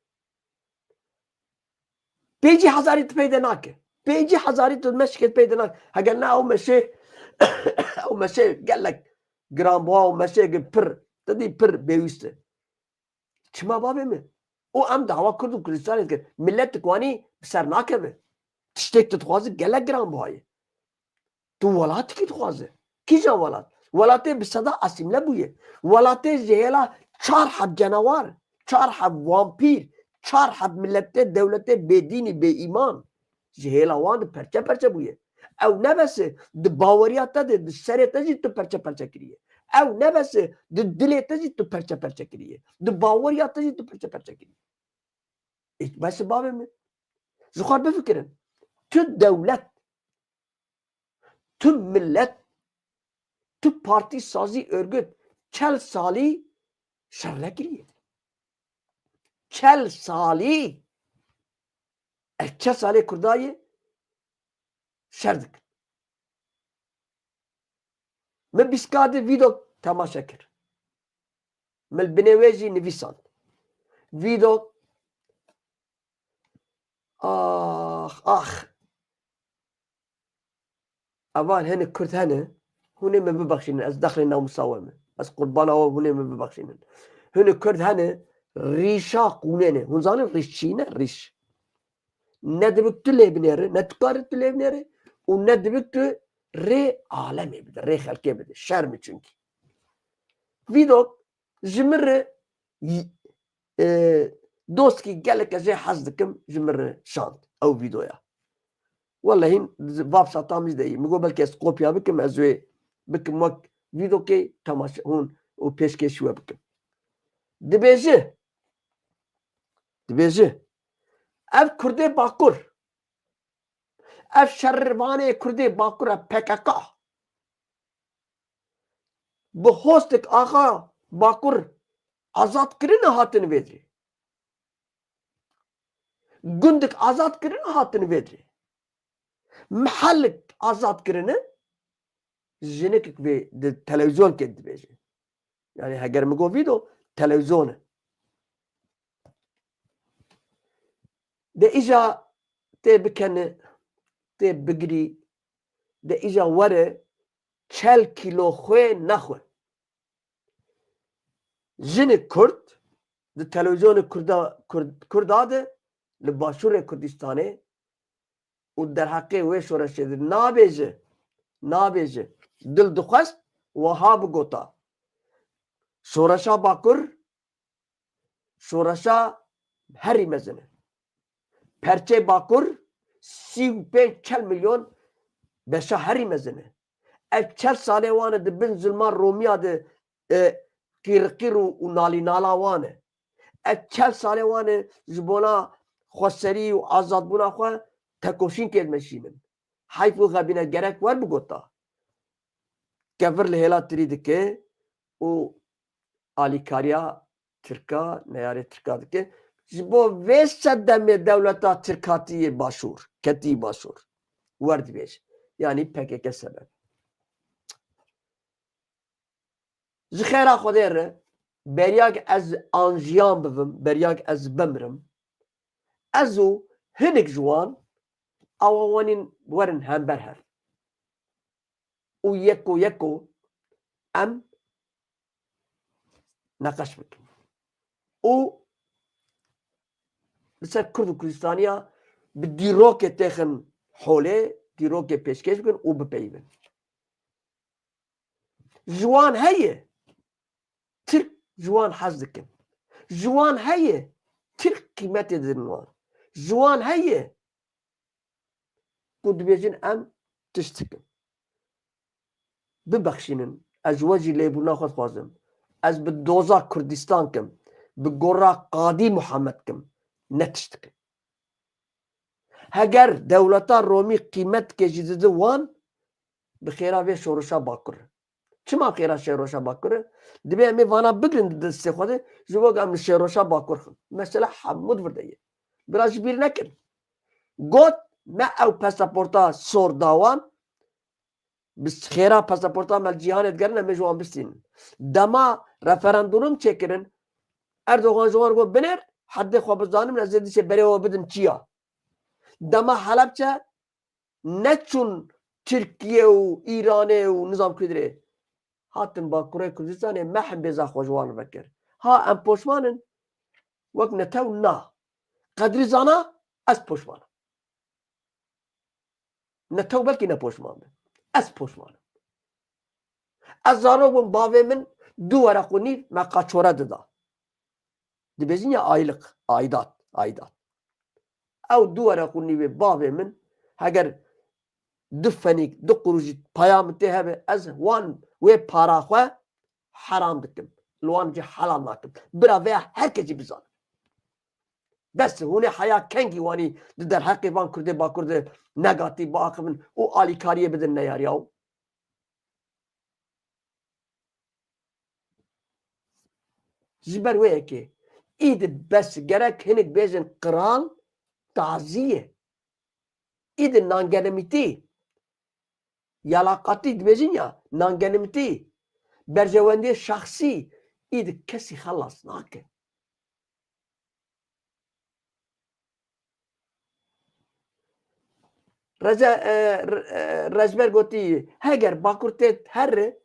Pêncî hezarî tu peyde nake. Pêncî hezarî tu meşikê peyde nake. Heger ne ew meşê, ew meşê gelek giranbuha û meşê pir, te dî pir bêwîst e. Çima bavê min? Û em dawa Kurd û Kurdistanê dikin. Miletik wanî bi ser nakeve. Tiştek tu dixwazi gelek giran buha ye. Tu welatikî dixwazi. Kîjan welat? Welatê bi seda asîmle bûye. Welatê ji hêla çar heb cenewar, çar heb vampîr, çar heb miletê, dewletê bêdînî, bêîman. Ji hêla wan di perçe perçe bûye. Ew ne bes e, di baweriya te de, di serê te jî tu perçe perçe kiriye. Ew ne bes e, di dilê te jî tu perçe perçe kiriye. Di baweriya te jî tu perçe perçe kiriye. Ê, bes e bavê min. Ji xwe bifikirin. Tu dewlet, tu millet, tu partî, sazî, örgüt çel salî şer nekiriye. Çel salî. Ev çel salê Kurda ye şer dikin. Min bîst kadî vîdok temaşe kir. Min li binê wê jî nivîsand. Vîdok, ax, ax. Evan hinek Kurd hene, hûn ê min bibexşînin, ez dexlê namusa we me. Ez qurbana we, hûn ê min bibexşînin. Hinek Kurd hene, rîşa qûnê ne. Hûn zanin rîş çi ne? Rîş. Ne dibik tu lê binêre, ne tu karî tu lê binêre û ne dibik tu rê alemê bide, rê xelkê bide. Şerm e çunkî. Vîdok ji min re y-, e, dostkî gelek ez ê hez dikim, ji min re şand ew vîdoya. Wele hîn vapsa tam jî de yî. Min got belkî ez kopya bikim, ez wê bikim wek vîdokê temaşe hûn û pêşkêşî we bikim. Dibêje, dibêje, ev Kurdê Bakur, ev şervanê Kurdê Bakur e P K K, bi hostek axa Bakur azad kirine hatin vê dirê. Gundik azad kirine hatin vê dirê. Mehelik azad kirine, jinikek vê di televîzyonkê dibêje. Yani heger min got vîdo, televîzyon e. De îja tê bikene, tê bigirî, de îja were çel kîlo xwê nexwe. Jinê Kurd di televîzyonê Kurda, Kurd, Kurda de li Başûrê Kurdistanê û derheqê wê şoreşê de nabêje, nabêje, dil dixwest, wiha bigota. Şoreşa Bakur, şoreşa herî mezin e. Perçê Bakur sî û pênc çel milyon beşa herî mezin e. Ev çel salê wan e di bin zilma Romiya de, e, qîrqîr û, û nalînala wan e. Ev çel salê wan e ji bona xweserî û azadbûna xwe tekoşînkê dimeşînin. Heyf û xebîne gerek wer bigota. Kevir li hêla tirî dike û alîkariya Tirka, neyarê Tirka dike. Ji bo vê sedemê dewleta Tirk hatiye Başûr, ketî Başûr. Wer dibêje. Yanî P K K sebeb. Ji xêra Xwedê re, beriya ez an jiyan bibim, beriya ez bimrim, ez û hinek ji wan awa wanîn werin hember hev. Û yeko yeko em neqeş bikin. Û li ser Kurd û Kurdistaniya bi dîrokê têxin holê, dîrokê pêşkêş bikin û bipeyivin. Ji wan heye, Tirk ji wan hez dikin. Ji wan heye, Tirk qîmetê didin wan. Ji wan heye, ku dibêjin em tişt dikin. Bibexşînin, ez ji we jî lêbûna xwe dixwazim. Ez bi doza Kurdistan kim, bi gora Qadî Muhammed kim, ne tişt dikim. Heger dewleta Romî qîmet dike jî didi wan, bi xêra vê şoreşa Bakur. Çima xêra şêroşa Bakur e? Dibê em ê vana bigrin di destê xwe de, ji bo em li şêroşa Bakur xin. Mesela hemû di vir de ye. Bira ji bîr nekin. Got, me ew pasaporta sor da wan, bi xêra pasaporta me li cîhanê digerin, em ê ji wan bistînin. Dema referandûmum çêkirin, Erdogan ji wan got, binêr, heddê xwe bizanim, ez ê dişê berê we bidim çiya. Dema Helebçe neçûn Tirkiye û Îranê û nizam ku dirê. Hatin Bakurê Kurdistanê, me hembêza xwe ji wan vekir. Ha em poşman in? Wek netew na. Qedrî zana, ez poşman im. Netew belkî ne poşman be. Ez poşman im. Ez zarok bûm, bavê min du weraq û nîv me qaçore dida. Dibêjin ya aylık, aidat, aidat. Ew du weraq û nîvê bavê min, heger du fenîk, du qurûş jî paya min tê hebe, ez wan wê para xwe heram dikim. Li wan cî helal nakim. Bira vêya her kesî bizane. Bes hûn ê heya kengî wanî di derheqê van Kurdê Bakur de negatîf biaxivin û alîkariyê bidin neyariya û. Ji ber wê yekê, îdi bes gerek hinek bêjin qral tazî ye. Îdi nangenimîtî, yalaqatî dibêjin ya, nangenimîtî, berjewendiyê şexsî, îdi kesî xelas nake. Rece, e, re-, e, Rejber gotî, heger Bakur tê herre,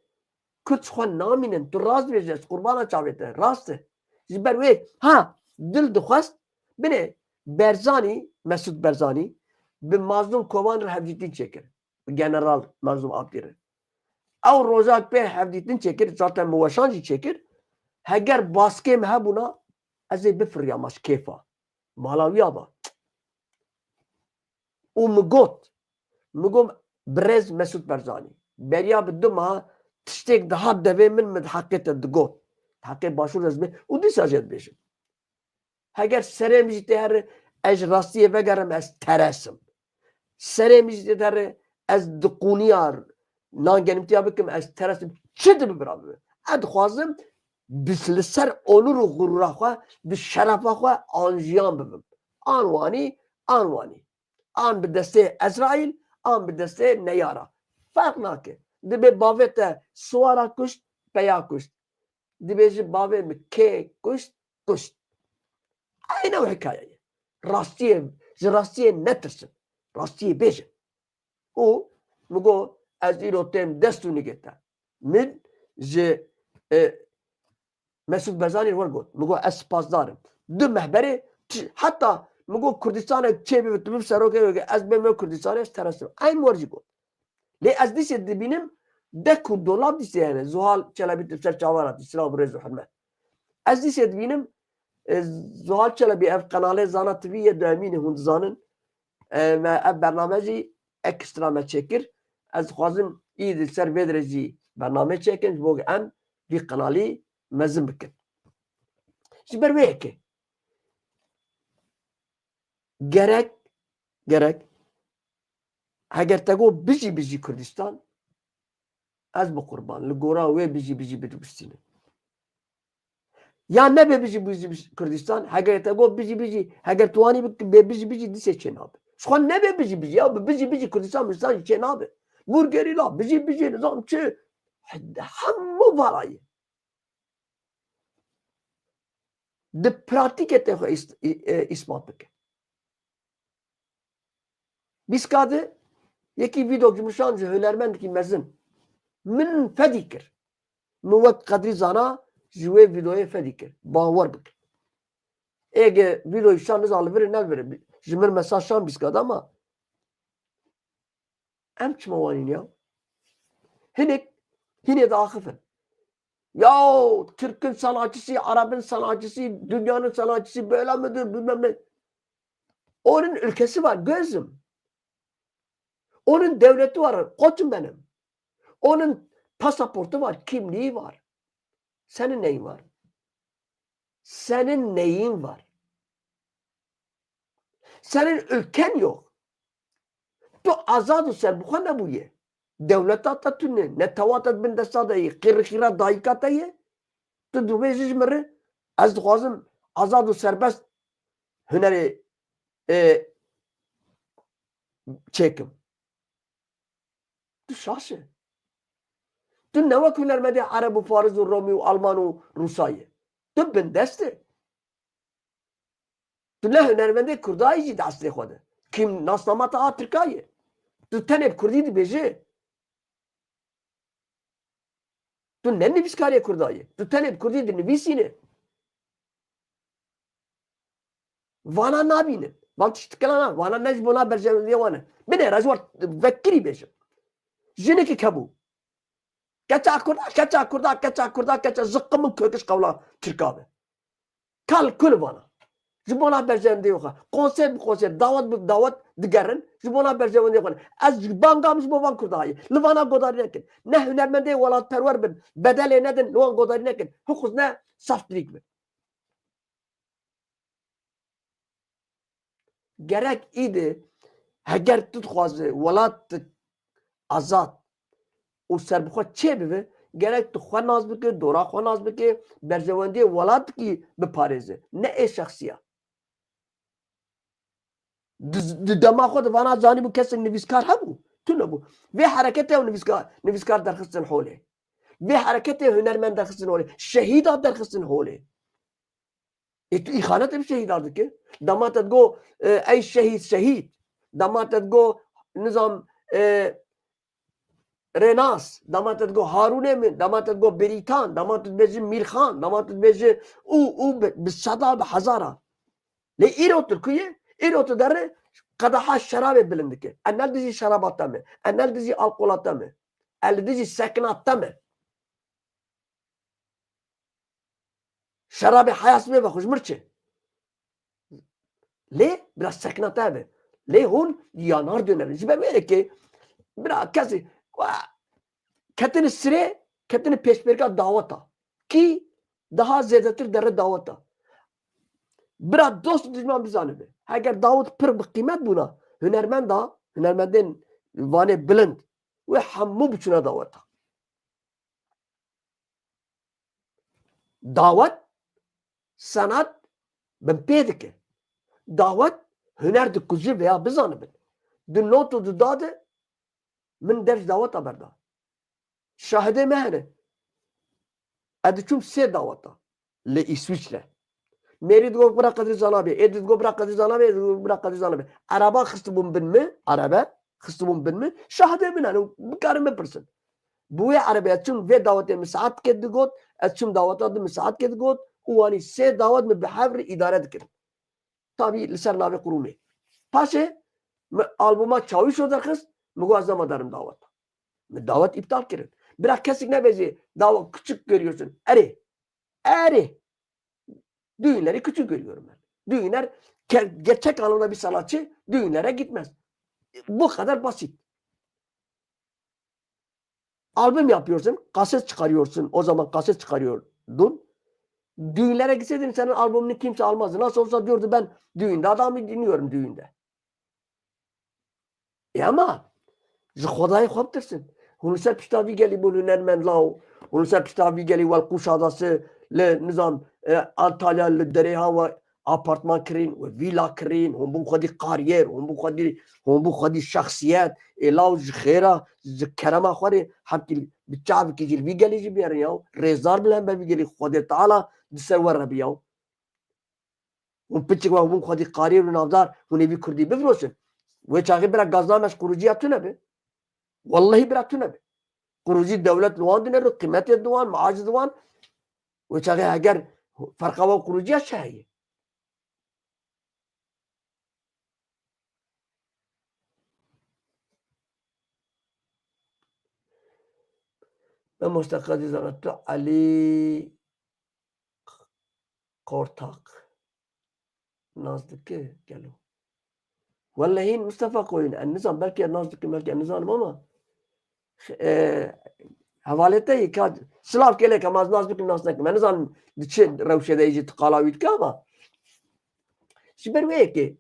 Kurd ji xwe namînin. Tu rast dibêjî, ez qurbana çavê te. Rast e. Ji ber wê, ha, dil dixwest, binê Berzanî, Mesûd Berzanî, bi Mazlûm Kovan re hevdîtin çêkir. Bi General Mazlûm Abdî re. Ew rojak pê hevdîtin çêkir, zaten min weşan jî çêkir. Heger baskê min hebûna, ez ê bifiriyama ji kêfa. Mala wî ava. Û min got, min got, birêz Mesûd Berzanî, beriya bi du meha tiştêk dihat devê min, min di heqê te digot. Di heqê Başûr de ez bê û dîsa jê dibêjim. Heger serê min jî tê here, ez ji rastiyê vegerim, ez teresim. Serê min jî tê here, ez di qûniya nangenimtiya bikim, ez teresim. Çi dibe bira bibe? Ez dixwazim bi, li ser onur û xurûra xwe, bi şerefa xwe an jiyan bibim. An wanî, an wanî. An bi destê Ezraîl, an bi destê neyara. Ferq nake. Dibê bavê te siwara kuşt, peya kuşt. Dibêjî bavê min kê kuşt, kuşt. Eyne ew hikaye ye. Rastiyê, ji rastiyê netirsin. Rastiyê bêjin. Û min got, ez îro têm dest û nigê te. Min ji, e, Mesûd Barzanî re wer got. Min got, ez spasdar im. Du meh berê, çi, heta min got, Kurdistanek çê bibe, tu bibe serokê wê, ez bêm wê Kurdistanê, ez teresim. Eyn wer jî got. Lê ez dîsê dibînim, dek û dolab dîsê hene. Zuhal Çelebî tu ser çavan hatî, silav û rêz û hurmet. Ez dîsê dibînim, e, Zuhal Çelebî ev qenalê Zana T V ye, duyemîn e hûn dizanin. E, me ev bername jî ekstra me çêkir. Ez dixwazim î di ser vê dirê jî bername çêkin, ji bo em vî qenalî mezin bikin. Ji ber wê yekê gerek, gerek heger te got bijî bijî Kurdistan, ez bi qurban, li gora wê bijî bijî bidibistînim. Ya nebe bijî bijî bijî Kurdistan, heger te got bijî bijî, heger tu wanî bê bijî bijî dîsê çê nabe. Ji xwe nebe bijî bijî, ya bi bijî bijî Kurdistan Kurdistan jî çê nabe. Vur gerîla, bijî bijî nizam çi, hemû valayê. Di pratîkê te xwe îst-, î-, e, îspat bike. Bîska di yekî vîdok ji min şand ji hunermendekî mezin. Min fedî kir. Min wek Qedrî Zana ji wê vîdoyê fedî kir. Bawer bike. Êge vîdoyê şan niza li vir e, ne li vir e. Ji min mesaj şan bîska da ma. Em çima wanîn ya? Hinek, hinê diaxifin. Ya Türk'ün sanatçısı, Arap'ın sanatçısı, dünyanın sanatçısı böyle midir, bilmem ne. Onun ülkesi var gözüm. Onun devleti var, koçum benim. Onun pasaportu var, kimliği var. Senin neyin var? Senin neyin var? Senin ülken yok. Tu azad û serbixwe nebûye. Dewleta te tune, netewa te di bin desta de ye, qîrixîra dayika te ye. Tu dibêjî ji min re, ez dixwazim azad û serbest hunerê, e, çêkim. Tu şaş e. Tu ne wek hunermendê Ereb û Faris û Romî û Alman û Rûsa ye. Tu bindest e. Tu ne hunermendê Kurda yî jî di eslê xwe de. Kîm nasnama te a Tirka ye. Tu tenê bi Kurdî dibêje. Tu ne nivîskarê Kurda yî. Tu tenê bi Kurdî dinivîsîne. Vana nabînin. Van tiştikila na. Vana ne ji bona berjewendiyê wan e. Binêre ji war vekirî bêjin. Jinekî kebû. Keça Kurda, keça Kurda, keça Kurda, keça ziqim û kökiş qewla Tirka be. Kal kul vana. Ji bona berjewendiyê xwe. Konser bi konser, dawet bi dawet, digerin, ji bona berjewendiyê xwe ne. Ez ji banga min ji bo van Kurda heye. Li vana godarî nekin. Ne hunermendê welatperwer bin, bedelê nedin, li wan godarî nekin. Hixuzne saftirîk bin. Gerek îdî heger tu dixwaze welat azad û serbixwe çêbibe, gerek tu xwe nas bike, dora xwe nas bike, berjewendiyê welatî biparêze, ne ê şexsiya. Di, di dema xwe de vana zanîbû kesek nivîskar hebû? Tune bû. Vê hereketê ew nivîskar, nivîskar derxistin holê. Vê hereketê hunermend derxistin holê. Şehîda derxistin holê. Ê tu îxanetê bi şehîda dike. Dema te digo, e, ey şehîd, şehîd. Dema te digo, nizam, e, Rênas, dema te digo Harûnê min, dema te digo Birîtan, dema tu dibêjî Mîrxan, dema tu dibêjî û, û bi, bi seda, bi hezara. Lê îro tu ku ye? Îro tu derê qedeha şerabê bilind dike. E ne li dijî şeraba te me, e ne li dijî alkola te me, e li dijî sekna te me. Şerabê heyas me vexwe ji mir çi? Lê bira sekna te be. Lê hûn yanar dönerin. Ji ber wê yekê bira kesî, wa, ketine sirê, ketine pêşbirka daweta. Kî daha zêdetir dere daweta. Bira dost û dijman bizanibe. Heger dawet pir bi qîmet bûna, hunermenda, hunermendên vanê bilind, wê hemû biçûna daweta. Dawet, senat bin pê dike. Dawet, huner dikuje veya bizanibin. Di not û di da de min dev ji daweta berda. Şahidê me hene. Ez diçûm sê daweta li Îswîçre. Mêrî digot bira Qedrî Zanabe, ê digot bira Qedrî Zanabe, ê digot bira Qedrî Zanabe. Ereba xistibûn bin min, erebe xistibûn bin min. Şahidê min hene, bikarin bipirsin. Bi wê erebê ez çûm vê dawetê min saetkê digot, ez çûm daweta din min saetkê digot û wanî sê dawet min bi hev re îdare dikirin. Tabî li ser navê qurûmê. Paşê min albûma Çawîşo derxist, min got ez nema derim daweta. Min dawet îptal kirin. Bira kesik nebêjê dawa küçük görüyorsun. Erê. Erê. Düğünleri küçük görüyorum ben. Düğünler ke-, gerçek anlamda bir sanatçı düğünlere gitmez. Bu kadar basit. Albüm yapıyorsun, kaset çıkarıyorsun. O zaman kaset çıkarıyordun. Düğünlere gitseydin senin albümünü kimse almazdı. Nasıl olsa diyordu ben düğünde adamı dinliyorum düğünde. E ama ji Xwedayê xwe bitirsin. Hûn li ser pişta vî gelî bûn hunermend law. Hûn li ser pişta vî gelî wel Kuşadası li nizam, e, Antalya li derê ha we apartman kirîn, we vîla kirîn, hûn bûn xwedî qariyer, hûn bûn xwedî, hûn bûn xwedî şexsiyet. Ê law ji xêra, ji kerema xwe rê hemkî bi çavkî jî li vî gelî jî bêrin yaw. Rêzdar bi hember vî gelî Xwedê Teala di ser we re bi yaw. Hûn piçik we hûn xwedî qariyê û navdar, hûn ê vî kurdî bifiroşin. Wê çaxê bira gazna me ji qurûciya tune be. Wellehî bira tune be. Qurûcî dewlet li wan dinêre, qîmetê di wan, maaş di wan. Wê çaxê heger ferqa we qurûciya çi heye? Mamoste Qedî Zana, tu Elî Kortak nas dike gelo? Wellehî Mustafa Koyun, ez nizam, belkî ez nas dikim, belkî ez nizanim ama, e, hevalê te yî ka silav kêlek, ama ez nas bikim, nas nekim. Ez nizanim di çi rewşê de yî jî tu qala wî dike ama ji ber wê yekê,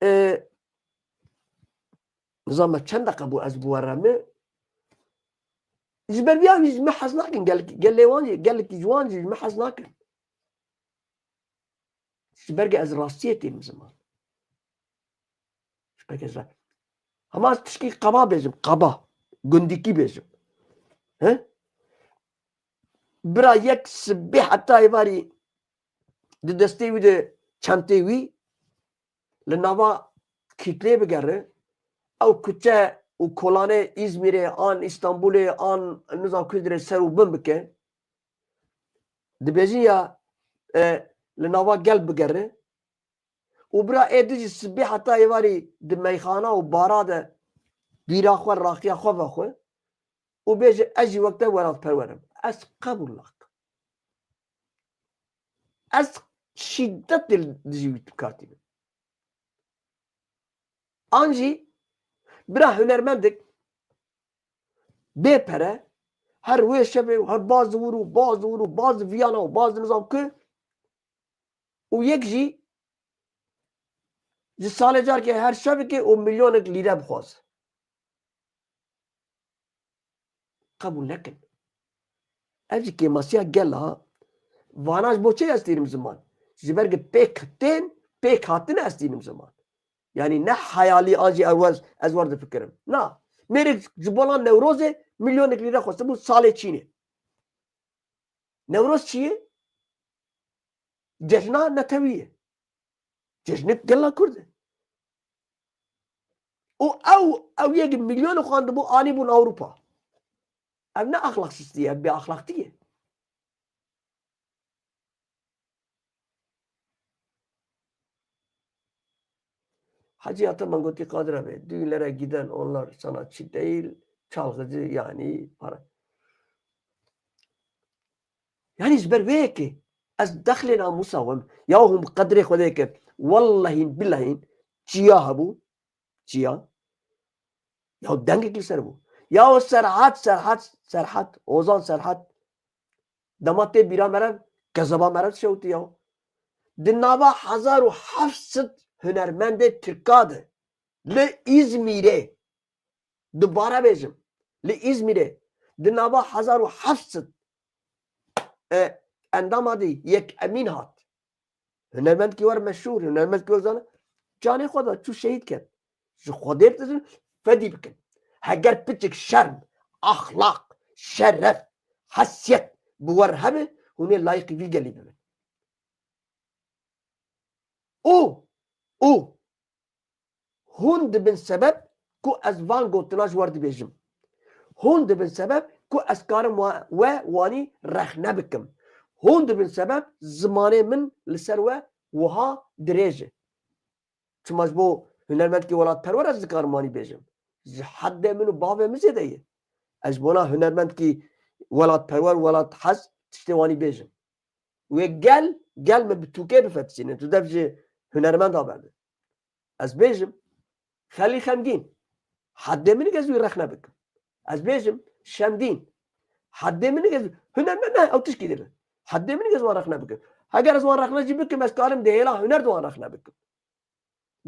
e, nizam me çend deqe bû ez bi we re me. Ji ber vîya jî ji me hez nakin. Gel-, gelê wan jî, gelekî ji wan jî ji me hez nakin. Ji ber ke ez rastiyê têm ziman. Ji ber ke ez ra-, hema ez tişkî qaba bêjim, qaba. Gundîkî bêjim. He? Bira yek sibê heta êvarî di destê wî de çentê wî, li nava kîtlê bigere, ew kuçe û kolanê Îzmîrê an Îstanbulê an nizam ku dirê ser û bin bike. Dibêjin ya, e, li nava gel bigere. Û bira ê di jî sibê heta êvarî di meyxana û bara de bîra xwe, raxiya xwe vexwe û bêje, ez jî wek te welatperwer im. Ez qebûl nakim. Ez şîdetê li dijî wî dikartînim. An jî bira hunermendik bê pere, her wê şevê û her baz di wir û baz di wir û baz di Viyana û baz di nizam ku, û yek jî ji salê carkê her şevekê û milyonek lîre bixwaze. Qebûl nekin. Ev jî kêmasiya gel a. Vana ji bo çi ez tînim ziman? Ji ber ku pêk tên, pêk hatine ez tînim ziman. Yanî ne heyalî an jî ez, ez wer difikirim. Na. Mêrik ji bolan Newrozê milyonek lîre xwestibû salê çînê. Newroz çi ye? Cejna netewî ye. Cejnik gela Kurd e. Û ew, ew yek milyon xwendibû, anîbûn Ewropa. Ev ne axlaqsiztî ye, ev bêaxlaqtî ye. Hacı Ataman gotî Kadir abi, düğünlere giden onlar sanatçı değil, çalgıcı yani para. Yani ji ber wê yekê ez dexlê namûsa we ya hûn bi qedrê Xwedê ke wellehîn billehîn çiya hebû, çiya. Ya dengek li ser bû. Ya o Serhat, Serhat, Serhat, Ozan Serhat. Dema tê bîra me re, kezeba me re dişewitî ya. Di nava hezar û heft sed hunermendê Tirka de li Îzmîrê, dubare bêjim, li Îzmîrê di nava hezar û heft sed, e, endama dî yek Emîn hat. Hunermendkî wer meşhûr, hunermendkî wer zane, canê xwe da, çû şehîd ket. Ji Xwedê bitirin, fedî bikin. Heger piçik şerm, axlaq, şeref, hesiyet bi wer hebe, hûn ê layîqî vî gelî bibin. Û, û hûn dibin sebeb ku ez van gotina ji wer dibêjim. Hûn dibin sebeb ku ez karim we, we wanî rexne bikim. Hûn dibin sebeb zimanê min li ser we wiha dirêj e. Çima ji bo hunermendkî welatperwer ez dikarim wanî bêjim. Ji heddê min û bavê min zêde ye. Ez ji bona hunermendkî welatperwer, welathez tiştê wanî bêjim. Wê gel, gel min bi tûkê bifetisînin. Tu dev ji hunermenda berde. Ez bêjim, Xelîl Xemgîn, heddê min ez wî rexne bikim. Ez bêjim, Şemdîn, heddê min ez, hunermend ne, ew tişkî din e. Heddê min ez wan rexne bikim. Heger ez wan rexne jî bikim, ez karim di hêla huner de wan rexne bikim.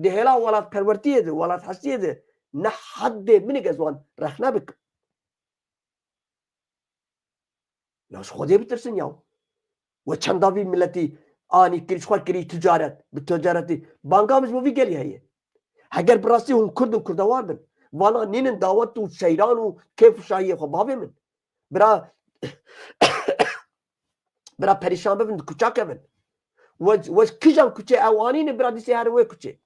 Di hêla welatperwertiyê de, welathesiyê de, ne heddê min ez wan rexne bikim. Ya ji Xwedê bitirsin ya. We çenda vî miletî anî kir, ji xwe kirî ticaret, bi ticaretî. Banga min ji bo vî gelî heye. Heger bi rastî hûn Kurd û Kurdewar bin, vana nînin dawet û seyran û kêf û şahiyê xwe bavê min. Bira, bira perîşan bibin, di kuça kevin. We, we kijan kuçê ew anîne, bira dîsê herin wê kuçê.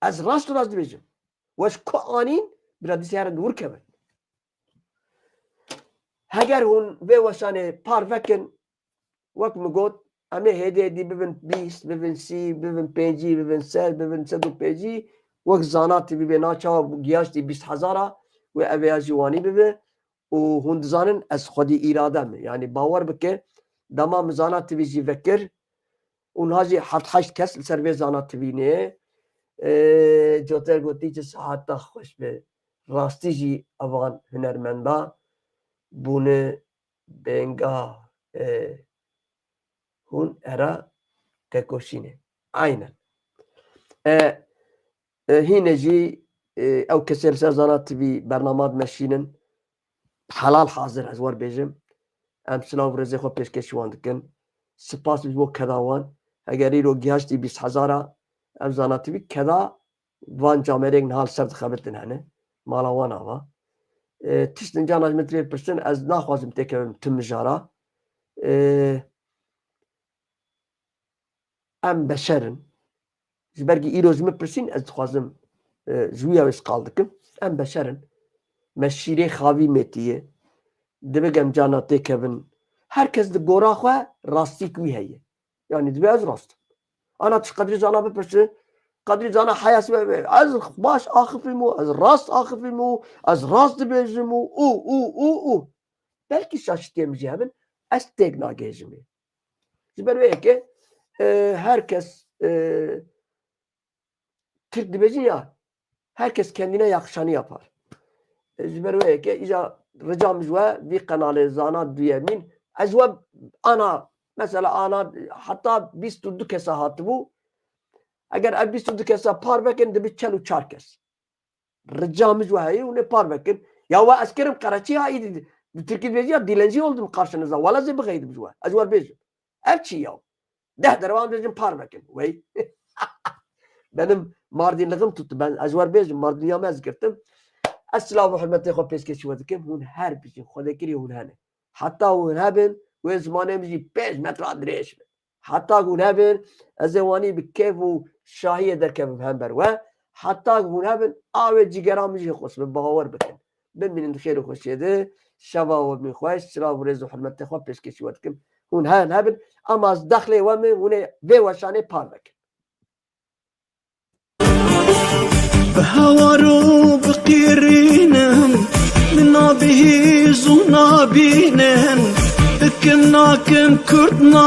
Ez rast û rast dibêjim. We ji ku anîn, bira dîsê herin di wir kevin. Heger hûn vê weşanê parve kin, wek min got, em ê hêdî hêdî bibin bîst, bibin sî, bibin pêncî, bibin sed, bibin sed û pêncî, wek Zana T V bê naçawa gihaştî bîst hezara, wê ev ê ya jî wanî bibe. Û hûn dizanin ez xwedî îrade me. Yanî bawer bike, dema min Zana T V jî vekir, û niha jî heft heşt kes li ser vê Zana T V ne. Ê, Coter gotî, çi sihata xweş be. Rastî jî evan hunermenda bûne benga, ê, hûn era tekoşîne. Aynen. E, e, hîne jî, e, ew kesê li ser Zana T V bernama dimeşînin. Helal hazir ez wer bêjim. Em silav û rêzê xwe pêşkêşî wan dikin. Spas ji bo keda wan. Heger îro gihaştî bîst hezara, ev Zana T V keda van camêrên niha li ser dixebitin hene. Mala wan ava. E, tiştin cana ji min divê pirsin, ez naxwazim têkevim tu mijara. E, Em beşer in. Ji ber ku îro ji min pirsîn, ez dixwazim, e, ji wî ya wê qal dikim. Em beşer in. Me şîrê xavî mêtiye. Divê em cana têkevin. Her kes di gora xwe rastî ku wî heye. Yanî divê ez rast im. Ana tu Qedrî Zana bipirse, Qedrî Zana heyas be, be, ez baş axifîm û ez rast axifîm û ez rast dibêjim û, û, û, û, û. Belkî şaşitiyê min jî hebin, ez têk nagihêjim ê. Ji ber wê yekê, e, her kes, e, Tirk dibêjin ya, herkes kendine yakışanı yapar. E, ji ber wê yekê îca rica min ji we vî qenalê Zana Duyemîn, ez we ana, mesela ana heta bîst û du kesa hatibû. Eger ev bîst û du kesa par vekin, dibi çel û çar kes. Rica min ji we heye, hûn ê par vekin. Ya we ez kirim qereçî ha îdî. Bi tirkî dibêjî ya dilenci oldum karşınıza. Wala zê bixeydim ji we. Ez wer bêjim. Ev çi ya? Deh derewan bêjin par vekin. Wey. Benim Mardinliğim tuttu. Ben ez wer bêjim, Mardiniya me ez girtim. Ez silav û hurmetê xwe pêşkêşî we dikim. Hûn her bijîn, Xwedê kiriye hûn hene. Heta hûn hebin, wê zimanê min jî pênc metra dirêj be. Heta hûn hebin, ez ê wanî bi kêf û şahiyê derkevim hember we. Heta hûn hebin, avê cîgera min jî xweş be, bawer bikin. Bimînin di xêr û xweşiyê de, şeva we min xweş, silav û rêz û hurmetê xwe pêşkêşî we dikim. Hûn herin hebin, ama ez dexlê we min, hûn ê vê weşanê par vekin. Bi hewar û bi qîrînim, min nabihîz û nabînin, dikim nakim Kurd na